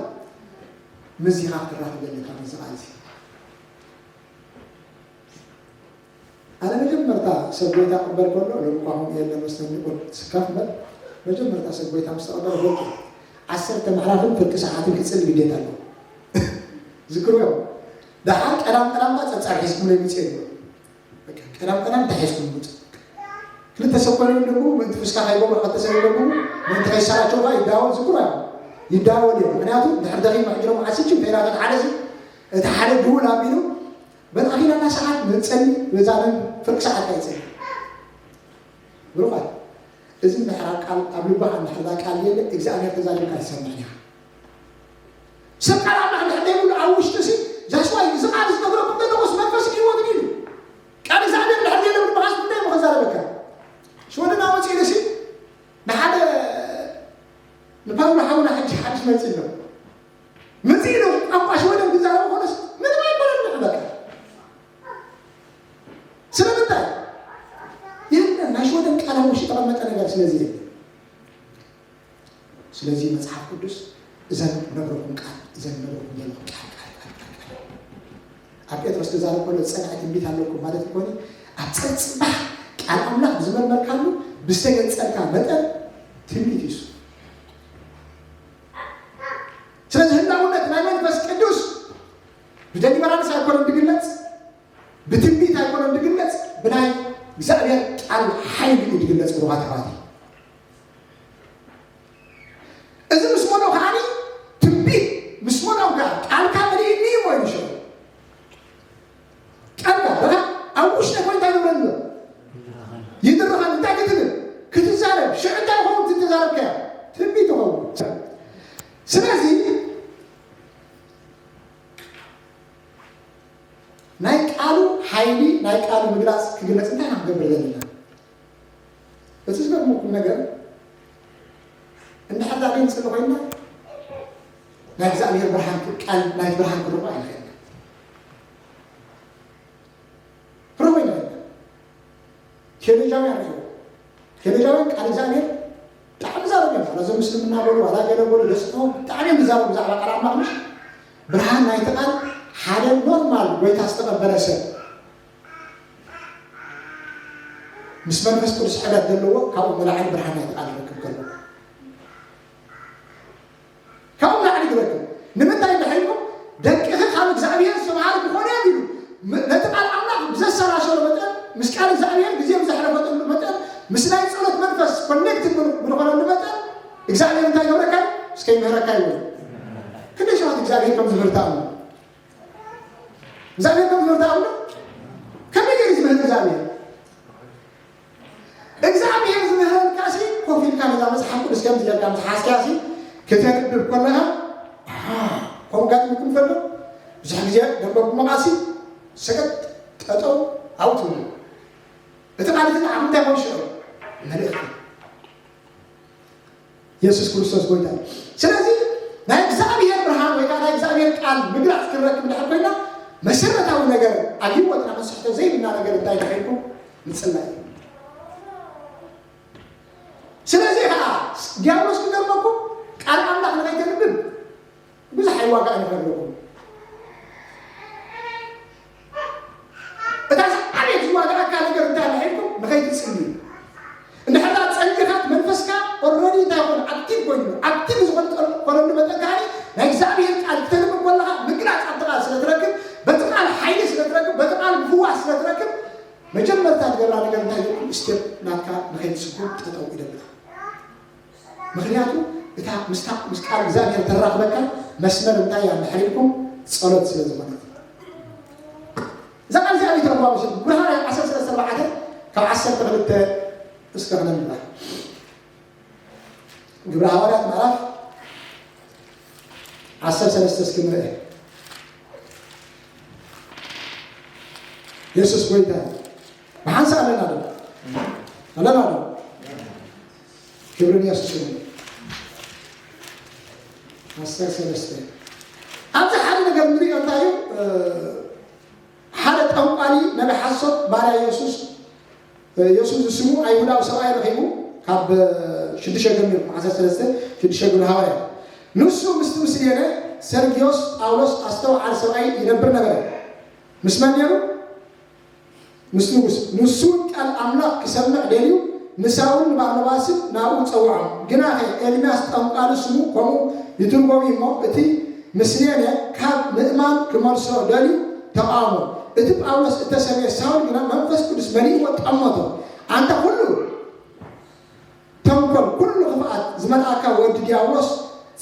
ምስዚኻ ክትራኸብ ዘለካ ምስዚ ቃል እዚ። ኣነ መጀመርታ ሰብ ጎይታ ክቕበል ከሎ ሎም ኳኹም የለ መስተንቆ ስካፍ በር መጀመርታ ሰብ ጎይታ ምስ ተቐበለ ፈልጡ ዓሰርተ ምዕራፍን ፍርቂ ሰዓትን ክጽል ግዴታ ኣለዎ። ዝክርዮ ደሓር ቀዳም ቀዳምታ ጸብጻብ ሒዝኩም ለይ ምጽእ ይብሎ ቀዳም ቀዳም እንታይ ሒዝኩም ምጽእ ክልተ ሰብ ኮነ ይብለኩ ምእንቲ ፍስካ ከይገብሩ ክልተ ሰብ ይብለኩ ምእንቲ ከይሰራቸው ባ ይዳወል ዝክሮ ይዳወል እዮም ምክንያቱ ድሕር ደኺም ሕጅሮም ዓስችም ተይራታት ሓደ ሲ እቲ ሓደ ድውል ኣቢሉ በል ኣኺላ ሰዓት ንጸሊ በዛ ፍርቂ ሰዓት ኣይጸሊ ብሩኻት እዚ እንድሕር ቃል ኣብ ልባኻ እንድሕር ቃል የለ እግዚኣብሔር ተዛሪብካ ይሰምዕ ኢኻ ሰብ ቃል ኣምላኽ እንድሕር ዘይብሉ ኣብ ውሽጢ ሲ ዛስዋይ እዚ ቃል ዝነግረኩም ዘለኹስ መንፈስ ህይወትን ኢሉ ቃል እግዚኣብሔር እንድሕር ዘይለ ልባኻስ ምንታይ ምኸዛረበካ ሽወደና ወፂኡ ሲ ንሓደ ንፓውሎ ሓውና ሕጂ ሓድሽ መፂእ ኣሎ መፂኡ ቋንቋ ሽወደን ክዛረብ ኮነስ ምንም ኣይኮነን ንሕበቃ ስለምንታይ የለን ናይ ሽወደን ቃል ኣብ ውሽጢ ተቐመጠ ነገር ስለዚ የለን ስለዚ መፅሓፍ ቅዱስ እዘን ነግረኩም ቃል እዘን ነግረኩም ዘለኹ ቃል ቃል ቃል ቃል ቃል ኣብ ጴጥሮስ ክዛረብ ከሎ ዝፀንዐ ትንቢት ኣለኩም ማለት ይኮነ ኣብ ፀፅባሕ ቃል ኣምላኽ ብዝመርመርካሉ ብዝተገልፀልካ መጠን ትንቢት እዩ ስለዚ ህላውነት ናይ መንፈስ ቅዱስ ብደሊቨራንስ ኣይኮነን ዝግለፅ ብትንቢት ኣይኮነን ዝግለፅ ብናይ እግዚኣብሔር ቃል ሓይሊ እዩ ዝግለፅ ብሩኻት ኣሕዋት እዚ ምስ መሎ ከዓኒ ትንቢት ምስ መሎ ቃልካ መሊእኒ እዩ ኮይኑ ሽዑ ቃልካ በቃ ኣብ ውሽጢ ኮይንካ ይነብረኒ ይድርኻን እንታይ ክትብል ክትዛረብ ሽዑ እንታይ ይኸውን ትተዛረብካያ ትንቢት ይኸውን ስለዚ ናይ ቃሉ ሓይሊ ናይ ቃሉ ምግላፅ ክግለፅ እንታይ ኢና ክገብር ዘለና እቲ ዝገርመኩም ነገር እንድሕር ዳ ንፅሊ ኮይና ናይ እግዚኣብሔር ብርሃን ቃል ናይ ብርሃን ክረኽቦ ኣይንኽእልና ክረኽቦ ኣይንኽእልና ቴዎሎጂያውያን ርኢዎ ቴዎሎጂያውያን ቃል እግዚኣብሔር ብጣዕሚ ዛረብ እዮም ዋላ እዞም ምስልምና በሉ ዋላ ገለ በሉ ደስቶ ብጣዕሚ እዮም ዝዛረቡ ብዛዕባ ቃል ኣምላኽ ምሽ ብርሃን ናይቲ ቃል ሓደ ኖርማል ጎይታ ዝተቐበለ ሰብ ምስ መንፈስ ቅዱስ ሕብረት ዘለዎ ካብኡ ንላዕሊ ብርሃን ናይቲ ቃል ይረክብ ከሎ ካብኡ ንላዕሊ ይረክብ። ንምንታይ እንድሕር ኢልኩም ደቅኺ ካብ እግዚኣብሔር ዝተምሃሩ ክኾኑ እዮም ኢሉ ም- ነቲ ቃል ኣምላኽ ብዘሰላሰሎ መጠን ምስ ቃል እግዚኣብሔር ግዜ ብዘሕለፈሉ መጠን ምስ ናይ ጸሎት መንፈስ ኮኔክትድ ብዝኾነሉ መጠን እግዚኣብሔር እንታይ ይገብረካ እስከ ይምህረካ ይብሉ። ክንደይ ሰባት እግዚኣብሔር ከም ዝምህር ተኣምኑ እግዚኣብሔር ከም ዝምህር ተኣምኑ ከመይ ገይሩ ዝምህር እግዚኣብሔር እግዚኣብሔር ዝምህረልካ ሲ ኮፍ ኢልካ ነዛ መፅሓፍ ቅዱስ ከም ዝያልካ ምስ ሓዝካያ ሲ ከተንብብ ከለኻ ኣሃ፣ ከምኡ ጋጥምኩም ፈሎ ብዙሕ ግዜ ደንበብኩሞ ቃሲ ሰገጥ ጠጠው ኣውት እቲ ቃል እቲ ንዓኹም እንታይ ኮን ሽዑ መልእኽቲ የሱስ ክርስቶስ ጎይታ እዩ። ስለዚ ናይ እግዚኣብሔር ብርሃን ወይ ከዓ ናይ እግዚኣብሔር ቃል ምግላፅ ክንረክብ እንድሕር ኮይና መሰረታዊ ነገር ኣብ ህይወትና መስሕቶ ዘይብልና ነገር እንታይ ተኸይልኩም ምፅላይ እዩ። ስለዚ ከዓ ዲያብሎስ ክገርመኩም ቃል ኣምላኽ ንኸይተንብብ ብዙሕ ኣይዋጋእን ይኸለኩም እታ ዝዓበየት ዝዋጋኣካ ነገር እንታይ ኣላ ኢልኩም ንኸይትፅሊ እንድሕር ዳኣ ፀሊኻት መንፈስካ ኦረዲ እንታይ ይኮነ ኣክቲቭ ኮይኑ ኣክቲቭ ዝኾነ ጠል- ኮነሉ መጠን ከዓኒ ናይ እግዚኣብሔር ቃል ክተንብብ ከለካ ምግላፅ ኣብቲ ቃል ስለ ትረክብ በቲ ቃል ሓይሊ ስለ ትረክብ በቲ ቃል ምፍዋስ ስለ ትረክብ መጀመርታ ትገብራ ነገር እንታይ ይኮን ስቴፕ ናትካ ንኸይትስጉም ጠጠው ይደብልካ ምኽንያቱ እታ ምስታ ምስ ቃል እግዚኣብሔር ተራኽበካ መስመር እንታይ እያ እንድሕር ኢልኩም ጸሎት ስለ ዝኾነት እዛ ቃል እዚኣ ይተረጉማ መሸት ጉርሃ ዓሰርተ ሰለስተ ኣርባዕተ ካብ ዓሰርተ ክልተ እስከ ክነንብባ ግብረ ሃዋርያት ምዕራፍ ዓሰርተ ሰለስተ እስኪ ንርአ የሱስ ጎይታ ብሓንሳእ ኣለና ዶ ኣለና ዶ ክብሪ ንየሱስ ይኹን ዓሰርተ ሰለስተ ኣብዚ ሓደ ነገር ንሪኦ እንታይ እዩ ሓደ ጠንቋሊ ነቢ ሓሶት ባርያ የሱስ የሱስ ዝስሙ ኣይሁዳዊ ሰብኣይ ረኺቡ ካብ ሽዱሽተ ጀሚሩ ዓሰርተ ሰለስተ ሽዱሽተ ግብሪ ሃዋርያ ንሱ ምስቲ ምስሌነ ሰርግዮስ ጳውሎስ ኣስተውዓል ሰብኣይ ይነብር ነበረ ምስ መን ነሩ ንሱ ንሱ ቃል ኣምላኽ ክሰምዕ ደልዩ ንሳውል ንባርናባስን ናብኡ ጸውዖም። ግናኸ ኤልምያስ ጠንቋሊ ስሙ ከምኡ ይትርጎም እዩ እሞ እቲ ምስሌነ ካብ ምእማን ክመልሶ ደልዩ ተቓወሞ። እቲ ጳውሎስ እተሰምየ ሳውል ግና መንፈስ ቅዱስ መሊእዎ ጠመቶ። ኣንታ ኩሉ ተንኮል ኩሉ ክፍኣት ዝመልኣካ ወዲ ዲያብሎስ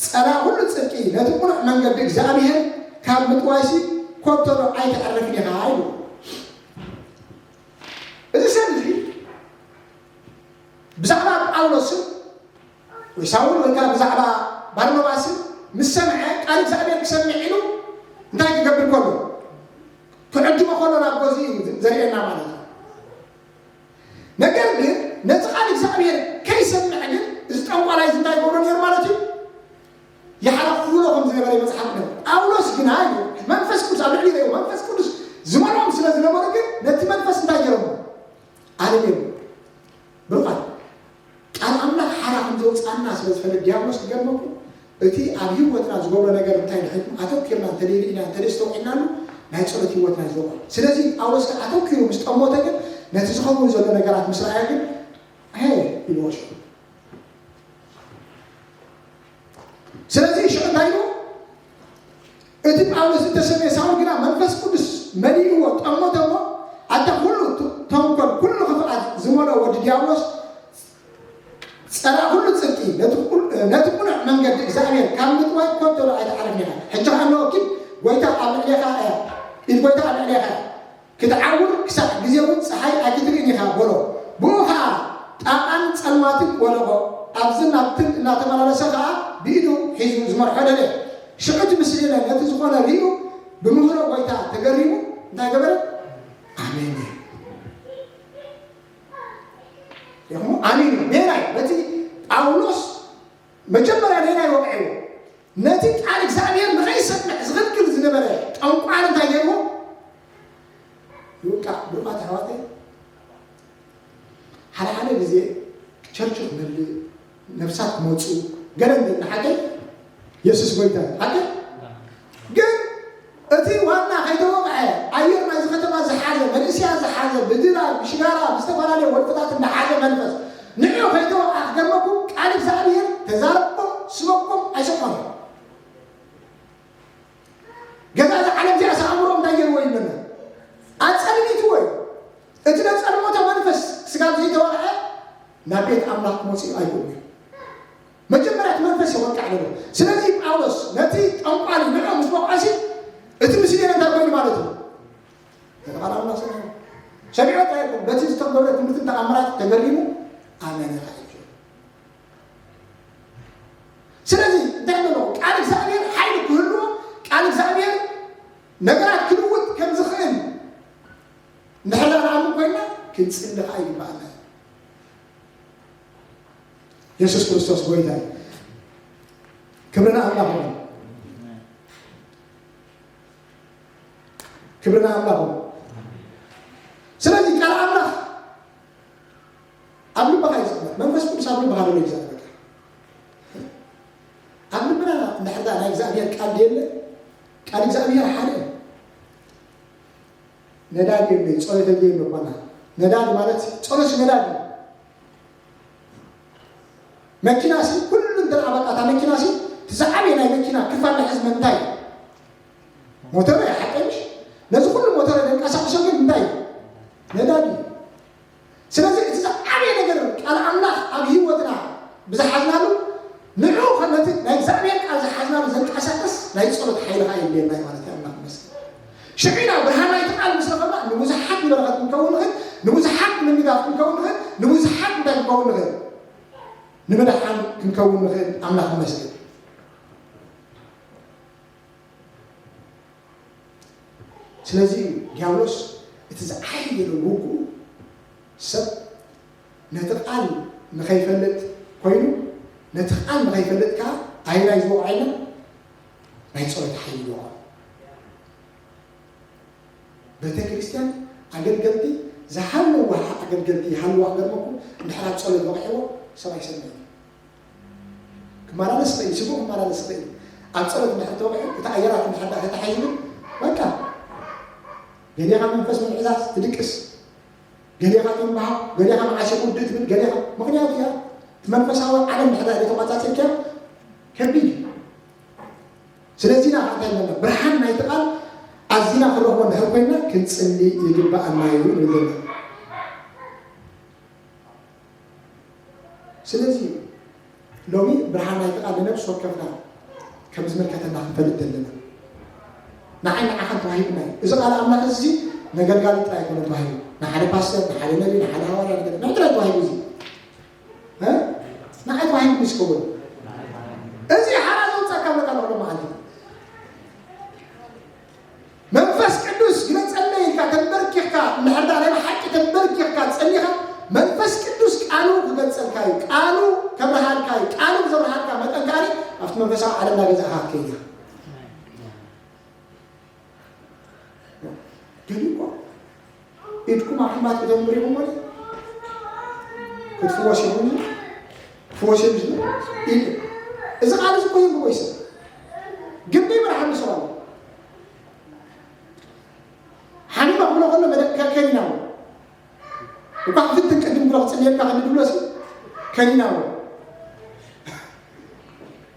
ጸላ ኩሉ ጽድቂ ነቲ ቁኑዕ መንገዲ እግዚኣብሔር ካብ ምጥዋይሲ ኮቶዶ ኣይተዕርፍን ኢኻ ኢሉ እዚ ሰብ እዚ ብዛዕባ ጳውሎስን ወይ ሳውል ወይ ከዓ ብዛዕባ ባርኖባስን ምስ ሰምዐ ቃል እግዚኣብሔር ክሰምዕ ኢሉ እንታይ ክገብር ከሎ ክዕድሞ ከሎ ናብ ጎዚ እዩ ዘርእየና ማለት እዩ ነገር ግን ነቲ ቃል እግዚኣብሔር ከይሰምዕ ግን እዚ ጠንቋላይ እዚ እንታይ ይገብሮ ነይሩ ማለት እዩ ይሓለፍሎ ከም ዝነበረ መፅሓፍ ነው ጳውሎስ ግና እዩ መንፈስ ቅዱስ ኣብ ልዕሊ ይረእዩ መንፈስ ቅዱስ ዝመልኦም ስለ ዝነበሩ ግን ነቲ መንፈስ እንታይ ገይሮሞ ኣለልዮም ብሩኻት ቃል ኣምላኽ ሓራ ከም ዘውፅኣና ስለ ዝፈልግ ዲያብሎስ ክገርመኩም እቲ ኣብ ህይወትና ዝገብሮ ነገር እንታይ ንሕልኩም ኣተኪርና እንተደይርኢና እንተደስተውዒልናሉ ናይ ፀሎት ህይወትና ይዘውር ስለዚ ጳውሎስ ከ ኣተኪሩ ምስ ጠሞተ ግን ነቲ ዝኸውን ዘሎ ነገራት ምስ ረኣየ ግን ሄ ኢልዎ ሽዑ ስለዚ ሽዑ እንታይ ኢሉ እቲ ጳውሎስ እተሰመየ ሳውል ግና መንፈስ ቅዱስ መሊእዎ ጠሞተ እሞ ኣታ ኩሉ ተንኮል ኩሉ ክፍኣት ዝመልኦ ወዲ ዲያብሎስ ጸራ ኩሉ ጽድቂ ነቲ ቁኑዕ መንገዲ እግዚኣብሔር ካብ ምጥዋይ ኮንተሎ ኣይተዓረፍን ኢኻ። ሕጂ ኸኣ እነሆ ኪድ፣ ጐይታ ኣብ ልዕሌኻ እያ፣ ኢድ ጐይታ ኣብ ልዕሌኻ እያ፣ ክትዓውር ክሳዕ ግዜ እውን ጸሓይ ኣይክትርእን ኢኻ በሎ። ብኡ ኸኣ ጣቓን ጸልማትን ወደቖ። ኣብዝን ናብትን እናተመላለሰ ኸኣ ብኢዱ ሒዙ ዝመርሖ ደለየ። ሽዑ እቲ ምስሌነ ነቲ ዝኾነ ርእዩ ብምህሮ ጐይታ ተገሪሙ እንታይ ገበረ? ኣሜን። ኢኹም ኣሚኑ ሜናይ በቲ ጳውሎስ መጀመርያ ሜናይ ወቕዕዎ ነቲ ቃል እግዚኣብሔር ንኸይሰምዕ ዝኽልክል ዝነበረ ጠንቋል እንታይ ገይርዎ ይውቃዕ ብሩኻት ኣሕዋተይ ሓደ ሓደ ግዜ ቸርች ክመልእ ነፍሳት ክመፁ ገለ ንብል ንሓቀይ የሱስ ጎይታ ሓቀ ግን ብዝተፈላለየ ወልፍታት እንዳሓዘ መንፈስ ንዑ ከይተወቃ ክገርመኩም ቃል እግዚኣብሔር ተዛረብኩም ስበኩም ኣይሰምዖን። ገዛ እዛ ዓለም እዚኣ ኣእምሮ እንታይ ገይርዎ ይብለና? ኣጸልሚትዎ እዩ። እቲ ነጸልሞተ መንፈስ ስጋ ዘይተወቅዐ ናብ ቤት ኣምላኽ ክመጽእ ኣይክእሉን እዮም። መጀመርያ እቲ መንፈስ ይወቅዕ ኣለዎ። ስለዚ ጳውሎስ ነቲ ጠንቋሊ ንዑ ምስ ወቅዐሲ እቲ ምስሌነ እንታይ ኮይኑ ማለት እዩ? ነቲ ቃል ኣምላኽ ሰሚዑ። ሰሚዑ ጥራይ ኣይኮን፣ በቲ ዝተገብረ ትምህርትን ተኣምራት ተገሪሙ ኣመነ ከኣ ኢሉ። ስለዚ እንታይ ኣሎ? ቃል እግዚኣብሔር ሓይሊ ክህልዎ፣ ቃል እግዚኣብሔር ነገራት ክልውጥ ከም ዝኽእል እንድሕር ደኣ ንኣምን ኮይና ክንጽሊ ከኣ ይግባኣና። የሱስ ክርስቶስ ጎይታ እዩ። ክብሪ ንኣምላኽ ይኹን። ክብሪ ንኣምላኽ ይኹን። ስለዚ ቃል ኣምላኽ ኣብ ልብኻ እዩ ዝቕመጥ። መንፈስ ቅዱስ ኣብ ልብኻ ዘሎ እዩ ዘቕመጥ። ኣብ ልብና እንድሕር ደኣ ናይ እግዚኣብሔር ቃል ድየለ? ቃል እግዚኣብሔር ሓደ እዩ። ነዳዲ የለ፣ ጸሎት የለ ይብለኳና። ነዳዲ ማለት ጸሎት ነዳዲ። መኪና ሲ ኩሉ እንተ ደኣ በቃ እታ መኪና ሲ እቲ ዝዓበየ ናይ መኪና ክፋል ናይ ሕዝቢ እንታይ እዩ? ሞተር እዩ፣ ሓቀ ምሽ? ነዚ ኩሉ ሞተር ዘንቀሳቕሶ ግን እንታይ እዩ? ነዳዲ እዩ። ስለዚ እቲ ዝዓበየ ነገር ቃል ኣምላኽ ኣብ ህይወትና ብዝሓዝናሉ ንዑ ከም ነቲ ናይ እግዚኣብሔር ቃል ዝሓዝናሉ ዘንቀሳቅስ ናይ ጸሎት ሓይሊ ኸኣ የድልየና እዩ ማለት እዩ። ኣምላኽ ይመስገን። ሽዑ ኢና ብርሃን ናይቲ ቃል ምስ ረኸብና ንብዙሓት ንበረኸት ክንከውን ንኽእል፣ ንብዙሓት ንምንጋፍ ክንከውን ንኽእል፣ ንብዙሓት እንታይ ክንከውን ንኽእል? ንምድሓን ክንከውን ንኽእል። ኣምላኽ ይመስገን። ስለዚ እዩ ዲያብሎስ እቲ ዝዓየለ ውግኡ ሰብ ነቲ ቃል ንኸይፈልጥ ኮይኑ፣ ነቲ ቃል ንኸይፈልጥ ከኣ ኣየናይ ዝወቕዐ ኢልና ናይ ጸሎት ሓይሊ ይወቕዖ። ቤተ ክርስቲያን ኣገልገልቲ ዝሃለዋ ኣገልገልቲ ይሃልዋ ክገርመኩም፣ እንድሕር ኣብ ጸሎት ወቒዕዎ ሰብ ኣይሰምዕን እዩ። ክመላለስ ይኽእል እዩ፣ ስሙ ክመላለስ ይኽእል እዩ። ኣብ ጸሎት እንድሕር ተወቒዑ፣ እቲ ኣየራት እንድሕር ደኣ ተታሒዙ ግን በቃ ገሊኻ መንፈስ ምምሕዛዝ ትድቅስ፣ ገሊኻ ትንበሃቕ፣ ገሊኻ መዓስ እዩ ውድእ ትብል፣ ገሊኻ ምኽንያቱ እያ እቲ መንፈሳዊ ዓለም እንድሕር ደኣ ዘይተቋጻጺርካዮ ከቢድ እዩ። ስለዚ ኢና እንታይ ንብሎ? ብርሃን ናይቲ ቃል ኣዚና ክንረኽቦ እንድሕር ኮይንና ክንጽሊ ይግብኣና እዩ ንብል ዘለና። ስለዚ ሎሚ ብርሃን ናይቲ ቃል ንነፍሲ ወከፍና ከም ዝምልከተና ክንፈልጥ ዘለና። ንዓይ ንዓኻን ተዋሂቡና እዩ። እዚ ቃል ኣምላኽ እዚ ነገልጋሊ ጥራይ ኣይኮነን ተዋሂቡ። ንሓደ ፓስተር፣ ንሓደ ነቢ፣ ንሓደ ሃዋርያ፣ ንሓደ ጥራይ ተዋሂቡ እዚ። እ? ንዓይ ተዋሂቡ ዝኸውን። እዚ ሓራ ዘውጻእካ ኣለካ ንቕሎ መዓልቲ። መንፈስ ቅዱስ ግለጸለይ ኢልካ ተንበርኪኽካ፣ እንድሕር ደኣ ናይ ብሓቂ ተንበርኪኽካ ጸሊኻ፣ መንፈስ ቅዱስ ቃሉ ክገልጸልካ እዩ። ቃሉ ከብርሃልካ እዩ። ቃሉ ብዘብርሃልካ መጠን ከኣ ኣብቲ መንፈሳዊ ዓለም እናገዛእካ ክትከይድ ኢኻ። ገሊኡ እኮ ኢድኩም ኣብ ሕማም ክትገብሩ ኢኹም እሞ ክትፍወስ ኢኹም፣ ክፍወስ ኢኹም ዝብል ኢድ። እዚ ቃል እዚ እኮ ይብልዎ ይሰብ። ግን ብርሃን ንሰብ ኣሎ። ሓሚመ ክብሎ ከሎ መደ-፣ ከ-፣ ከኒናዎ። እኳ ክፍትን ቅድም ብሎ ክጽልየልካ ከኒ ድብሎ ሲ ከኒናዎ።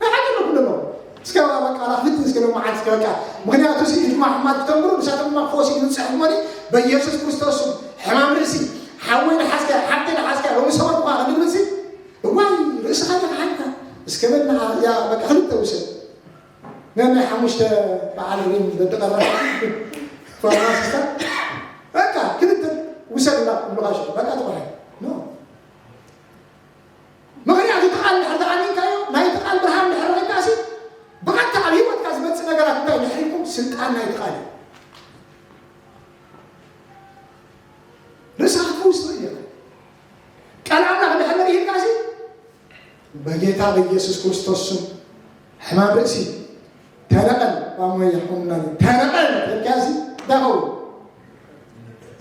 ንሓቂ ነው ኩሉ ነው። እስከ በቃ ላፍት እስከ ነው መዓት እስከ በቃ። ምክንያቱ ሲ ድማ ሕማት ክተምሩ ንሳቶም ድማ ክፈወስ ይብጽሕ እሞኒ በኢየሱስ ክርስቶስ ስም። ሕማም ርእሲ፣ ሓወይ ንሓዝካ፣ ሓብተይ ንሓዝካ፣ ሎሚ ሰበት እኳ ክንብል ሲ እዋይ ርእስኻ ተሓልካ እስከ በልና ያ በቃ ክልተ ውሰድ። ነናይ ሓሙሽተ በዓል ሪም ዘተቐረበ ፋርማሲስታ በቃ ክልተ ውሰድ እንዳብሉኻ ሽዑ በቃ ትቑሐ። ኖ። ምኽንያቱ እቲ ቃል እንድሕር ተኣሚንካዮ፣ ናይቲ ቃል ብርሃን እንድሕር ረኺብካሲ፣ ብቐጥታ ኣብ ህይወትካ ዝመጽእ ነገራት እንታይ ድሕሪኩም? ስልጣን ናይቲ ቃል እዩ። ርእስኻ ክትፈውስ ትኽእል ኢኻ። ቃል ኣምላኽ እንድሕር መሪህልካሲ፣ በጌታ በኢየሱስ ክርስቶስ ስም ሕማም ርእሲ ተነቐል። ቋሞ ይኹንናኒ ተነቐል ተልካሲ እንታይ ኸውን?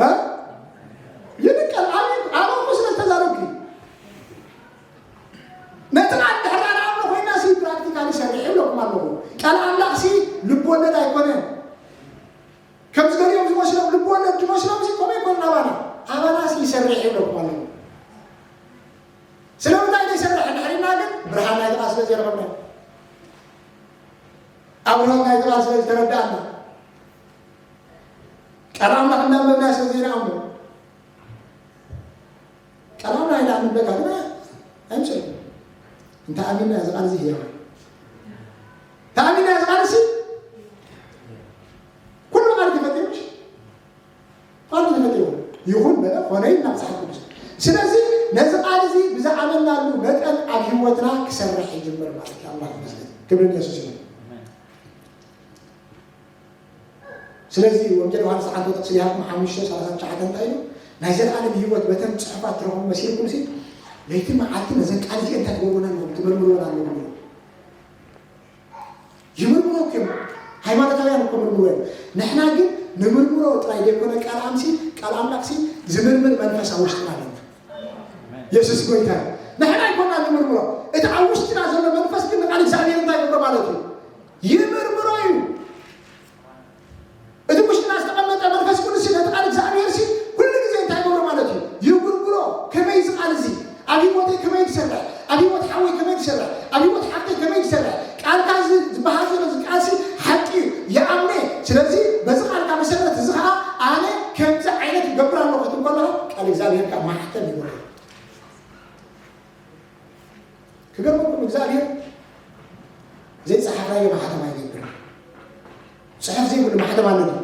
እ? ይንቀል። ኣሜን። ኣበኹ ስለ ዝተዛረብኩ እዩ። ነቲ ቃል ድሕር ኣነ ኣምኖ ኮይና ሲ ፕራክቲካሊ ሰሪሕ ይብለኩም ኣለኹ። ቃል ኣምላኽ ሲ ልብ ወለድ ኣይኮነን። ከምዚ ገሊኦም ዝመስሎም ልብ ወለድ ዝመስሎም ሲ ኮመይ ኮን ናባና። ኣባናሲ ይሰርሕ ይብለኩም ኣለዉ። ስለምንታይ ዘይሰርሕ እንድሕር ኢልና ግን ብርሃን ናይቲ ቃል ስለ ዘይረኸብና፣ ኣብርሆት ናይቲ ቃል ስለ ዝተረዳእና፣ ቃል ኣምላኽ እንዳንበብና ስለ ዘይንኣምኖ፣ ቃል ኣምላኽ ኢላ ኣንበካ ግን ኣይምፅእን። እንተ ኣሚንና እዚ ቃል እዚ ህያው እዩ። እንተ ኣሚንና እዚ ቃል እዚ ኩሉ ቃል ተፈጢሩ፣ ቃል ተፈጢሩ ይኹን በለ ኾነ ኢልና መጽሓፍ ቅዱስ። ስለዚ ነዚ ቃል እዚ ብዝኣመንናሉ መጠን ኣብ ህይወትና ክሰርሕ ይጅምር ማለት እዩ። ኣምላኽ ይመስገን። ክብሪ ንየሱስ ይኹን። ስለዚ ወንጌል ዮሃንስ ዓንቶ ጥቕሲ ዲሃኩም ሓሙሽተ ሰላሳ ትሽዓተ እንታይ ኢሉ? ናይ ዘለኣለም ህይወት በተን ጽሑፋት ትረኽቡ መሲልኩም ሲ ለይቲ መዓልቲ ነዘን ቃል እዚአን እንታይ ትገብሩና ኣለኹም? ትምርምሩና ኣለኹም። ይምርምሮ እኮ እዮም። ሃይማኖታውያን እኮ ምርምሮ እዮም። ንሕና ግን ንምርምሮ ጥራይ ዘይኮነ ቃል ኣምሲ ቃል ኣምላኽሲ ዝምርምር መንፈስ ኣብ ውሽጥና ኣለና። የሱስ ጎይታ እዩ። ንሕና ኣይኮና ንምርምሮ። እቲ ኣብ ውሽጥና ዘሎ መንፈስ ግን ንቃል እግዚኣብሔር እንታይ ይገብሮ ማለት እዩ? ይምርምሮ እዩ። እቲ ውሽጥና ዝተቐመጠ መንፈስ ቅዱስ ነቲ ቃል እግዚኣብሔር ሲ ኩሉ ግዜ እንታይ ይገብሮ ማለት እዩ? ይምርምሮ። ከመይ እዚ ቃል እዚ ኣብ ህይወተይ ከመይ ዝሰርሕ፣ ኣብ ህይወት ሓወይ ከመይ ዝሰርሕ፣ ኣብ ህይወት ሓፍተይ ከመይ ዝሰርሕ፣ ቃልካ እዚ ዝበሃል ዘሎ እዚ ቃል ሲ ሓቂ እዩ፣ ይኣምነ። ስለዚ በዚ ቃልካ መሰረት እዚ ኸዓ ኣነ ከምዚ ዓይነት ይገብር ኣለኹ ክትብል ከለኻ ቃል እግዚኣብሔር ከዓ ማሕተም ይገብር። ክገርመኩም እግዚኣብሔር ዘይፀሓፍናዮ ማሕተም ኣይገብርን። ፅሑፍ ዘይብሉ ማሕተም ኣሎ ድዩ?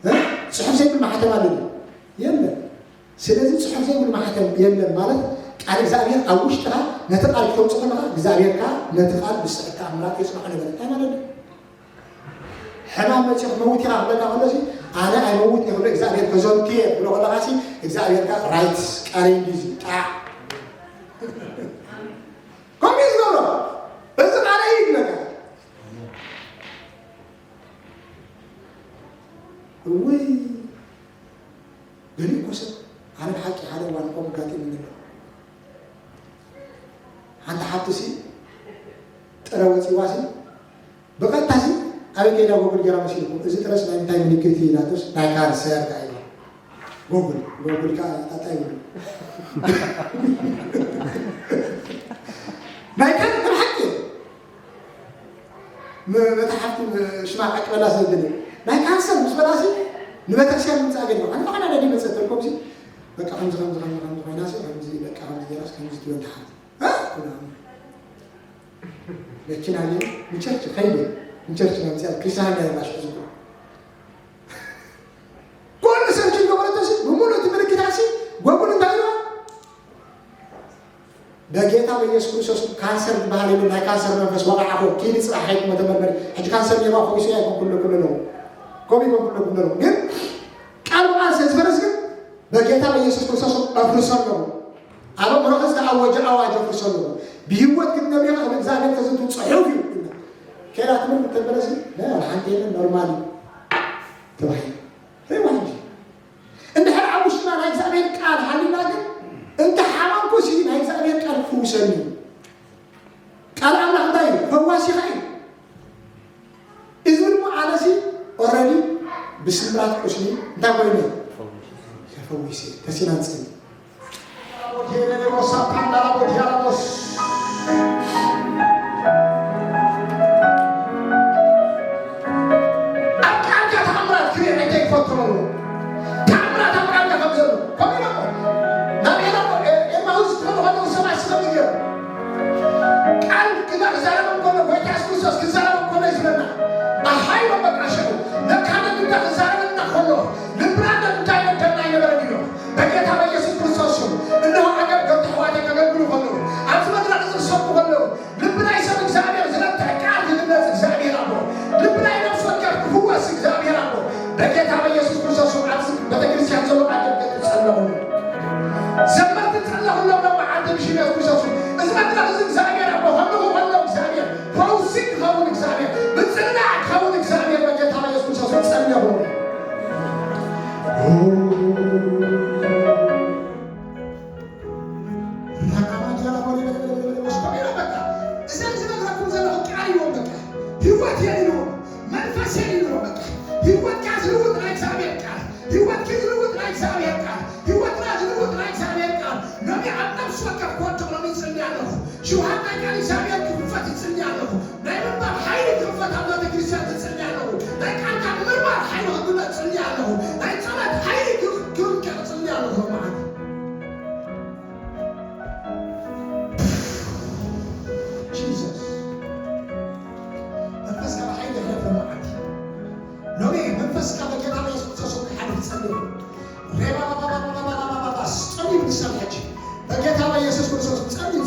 እ? ፅሑፍ ዘይብሉ ማሕተም ኣሎ ድዩ? የለን። ስለዚ ፅሑፍ ዘይብሉ ማሕተም የለን ማለት ቃል እግዚኣብሔር ኣብ ውሽጥኻ ነቲ ቃል ክተውፅእ ከለኻ እግዚኣብሔር ከዓ ነቲ ቃል ብስዕብ ተኣምራት የፅንዖ ነበረ። እንታይ ማለት እዩ? ሕማም መፂኡ ክመውት ኢኻ ክብለካ ከሎ ሲ ኣነ ኣይመውት እየ ክብሎ እግዚኣብሔር ከዘንቱ እየ ክብሎ ከለኻ ሲ እግዚኣብሔር ከዓ ራይት ቃለይ እንዲዚ ጣዕ ከምኡ እዩ ዝገብሮ። በዚ ቃለይ እዩ ይብለካ። እውይ ገሊኡ እኮ ሰብ ኣነ ብሓቂ ሓደ እዋን እኮ ኣጋጢሙኒ ኣሎ። ሓንቲ ሓብቲ ሲ ጥረ ወፂዋ ሲ ብቐጥታ ሲ ኣበይ ከይዳ ጎግል ገይራ መሲልኩም እዚ ጥረስ ናይ ምንታይ ምልክት እዩ ኢላቶስ ናይ ካንሰር ዳ ኢላ ጎግል ጎግል ከዓ ጣጣ ይብሉ ናይ ካንሰር ብሓቂ መታሓፍቲ ሽማ ዓቅበላ ስለ ዝደለ ናይ ካንሰር ምስ በላሲ ንቤተክርስትያን ምምፃእ ገዲፉ ኣነ ከዓ ናደዲ መፀ ተልኮምሲ በቃ ከምዚ ከምዚ ከምዚ ከምዚ ኮይናሲ ከምዚ በቃ ከምዚ ገይራስ ከምዚ ትበል ተሓት መኪና የ ንቸርች ከይደ ንቸርች መምፅያ ክርስቲያን ናይ ባሽ ዝኮ ኩሉ ሰርች ገበረተሲ ብምሉእ እቲ ምልክታሲ ጎጉል እንታይ ኢልዋ በጌታ በኢየሱስ ክርስቶስ ካንሰር ዝበሃል የለን። ናይ ካንሰር መንፈስ ወቃዕኹ ኪዲ ፅባሕ ሄድኩ መተመርመሪ ሕጂ ካንሰር ኔርዋ ፈዊሱ እያ ይኮን ኩሎ ኩሎ ኣለኹ ኮም ይኮን ኩሎ ኩሎ ኣለኹ ግን ቃል ብቃል ስለ ዝፈረስ ግን በጌታ በኢየሱስ ክርስቶስ ኣፍርሶ ኣለኹ። ኣብ ኣእምሮኸ ዝተኣወጀ ኣዋጅ ኣፍርሶ ኣለኹ። ብህይወት ክትነብሪ ኢኻ፣ ካብ እግዚኣብሔር ተዘንቱ ጽሑፍ እዩ። ከይዳ ትምህርቲ ተበለሲ ናይ ሓንቲ የለን ኖርማል እዩ ተባሂሉ። ሪዋ ሕጂ እንድሕር ኣብ ውሽጥና ናይ እግዚኣብሔር ቃል ሃሊና ግን እንተ ሓመምኩ ሲ ናይ እግዚኣብሔር ቃል ክፍውሰኒ እዩ። ቃል ኣምላኽ እንታይ እዩ? ፈዋሲኻ እዩ። እዚ ድማ ኣነሲ ኦረዲ ብስምራት ቁስሊ እንታይ ኮይነ ተፈዊሰ ተሲናንፅኒ ኣብ ቃልካ ተኣምራት ክርኢ እንታይ ይፈትኖ ተኣምራት ኣብ ቃልካ ከም ዘሎ ከምኡ ኢሎም ናብ ኤማሁስ ክኸዱ ከለዉ ሰባት ስኸም ይገርም ቃል ክዛረብ እንከሎ ጎይታ የሱስ ክርስቶስ ክዛረብ እንከሎ ይዝመና ኣሃይሎ በቃ ሸው ነካ ነግዳ ክዛረበና ከሎ ልብና ነግዳ ይነደና ይነበረ ዲሎ በጌታ በኢየሱስ ክርስቶስ ስም እነሆ ኣገልገልቲ ኣሕዋተይ ከገልግሉ ከለዉ ኣብዚ መድረኽ እዚ ክሰብኩ ከለዉ ልቢ ናይ ሰብ እግዚኣብሔር ዝነትዕ ቃል ክግለጽ እግዚኣብሔር ኣቦ ልቢ ናይ ነፍሲ ወከፍ ክፍወስ እግዚኣብሔር ኣቦ በጌታ በኢየሱስ ክርስቶስ ስም ኣብዚ ቤተክርስትያን ዘሎ ኣገልገልቲ ጸለኹ ዘመርቲ ጸለኹሎም ሎም መዓልቲ ብሽም የሱስ ክርስቶስ ስም እዚ መድረኽ እዚ እግዚኣብሔር ኣቦ ከለኹ ከሎ እግዚኣብሔር ፈውሲ ክኸውን እግዚኣብሔር ምጽንናዕ ክኸውን እግዚኣብሔር በጌታ በኢየሱስ ክርስቶስ ስም ጸለኹ እዘን ዝነግራኩም ዘለኹ ቃል ይዎም በቃ ህይወት የድልዎ መንፈስ የድልዎ በቃ ህይወትካ ዝልውጥ ናይ እግዚኣብሔር ቃል ህይወትኪ ዝልውጥ ናይ እግዚኣብሔር ቃል፣ ህይወትና ዝልውጥ ናይ እግዚኣብሔር ቃል ሎሚ ኣብ ነፍሲ ወከፍ ኮንቶ ሎሚ ይጽሊ ኣለኹ። ሽውሃት ናይ ቃል እግዚኣብሔር ክኽፈት ይጽሊ ኣለኹ። ናይ ምንባብ ሓይሊ ክኽፈት ኣብ ቤተ ክርስቲያን ትጽሊ ኣለኹ። ናይ ቃልካ ምርማር ሓይሊ ክግለጽ ጽሊ ኣለኹ። ናይ ጸሎት ሓይሊ ክኽከል ጽሊ ኣለኹ። ማለት ጂሰስ መንፈስካ ብሓይሊ ይሕለፍ። መዓልቲ ሎሚ መንፈስካ በጌታ በኢየሱስ ክርስቶስ ክሓልፍ ጸልዩ። ሬባባባባባባባባባስ ጸልዩ ብልሳን ሕጂ በጌታ በኢየሱስ ክርስቶስ ጸልዩ።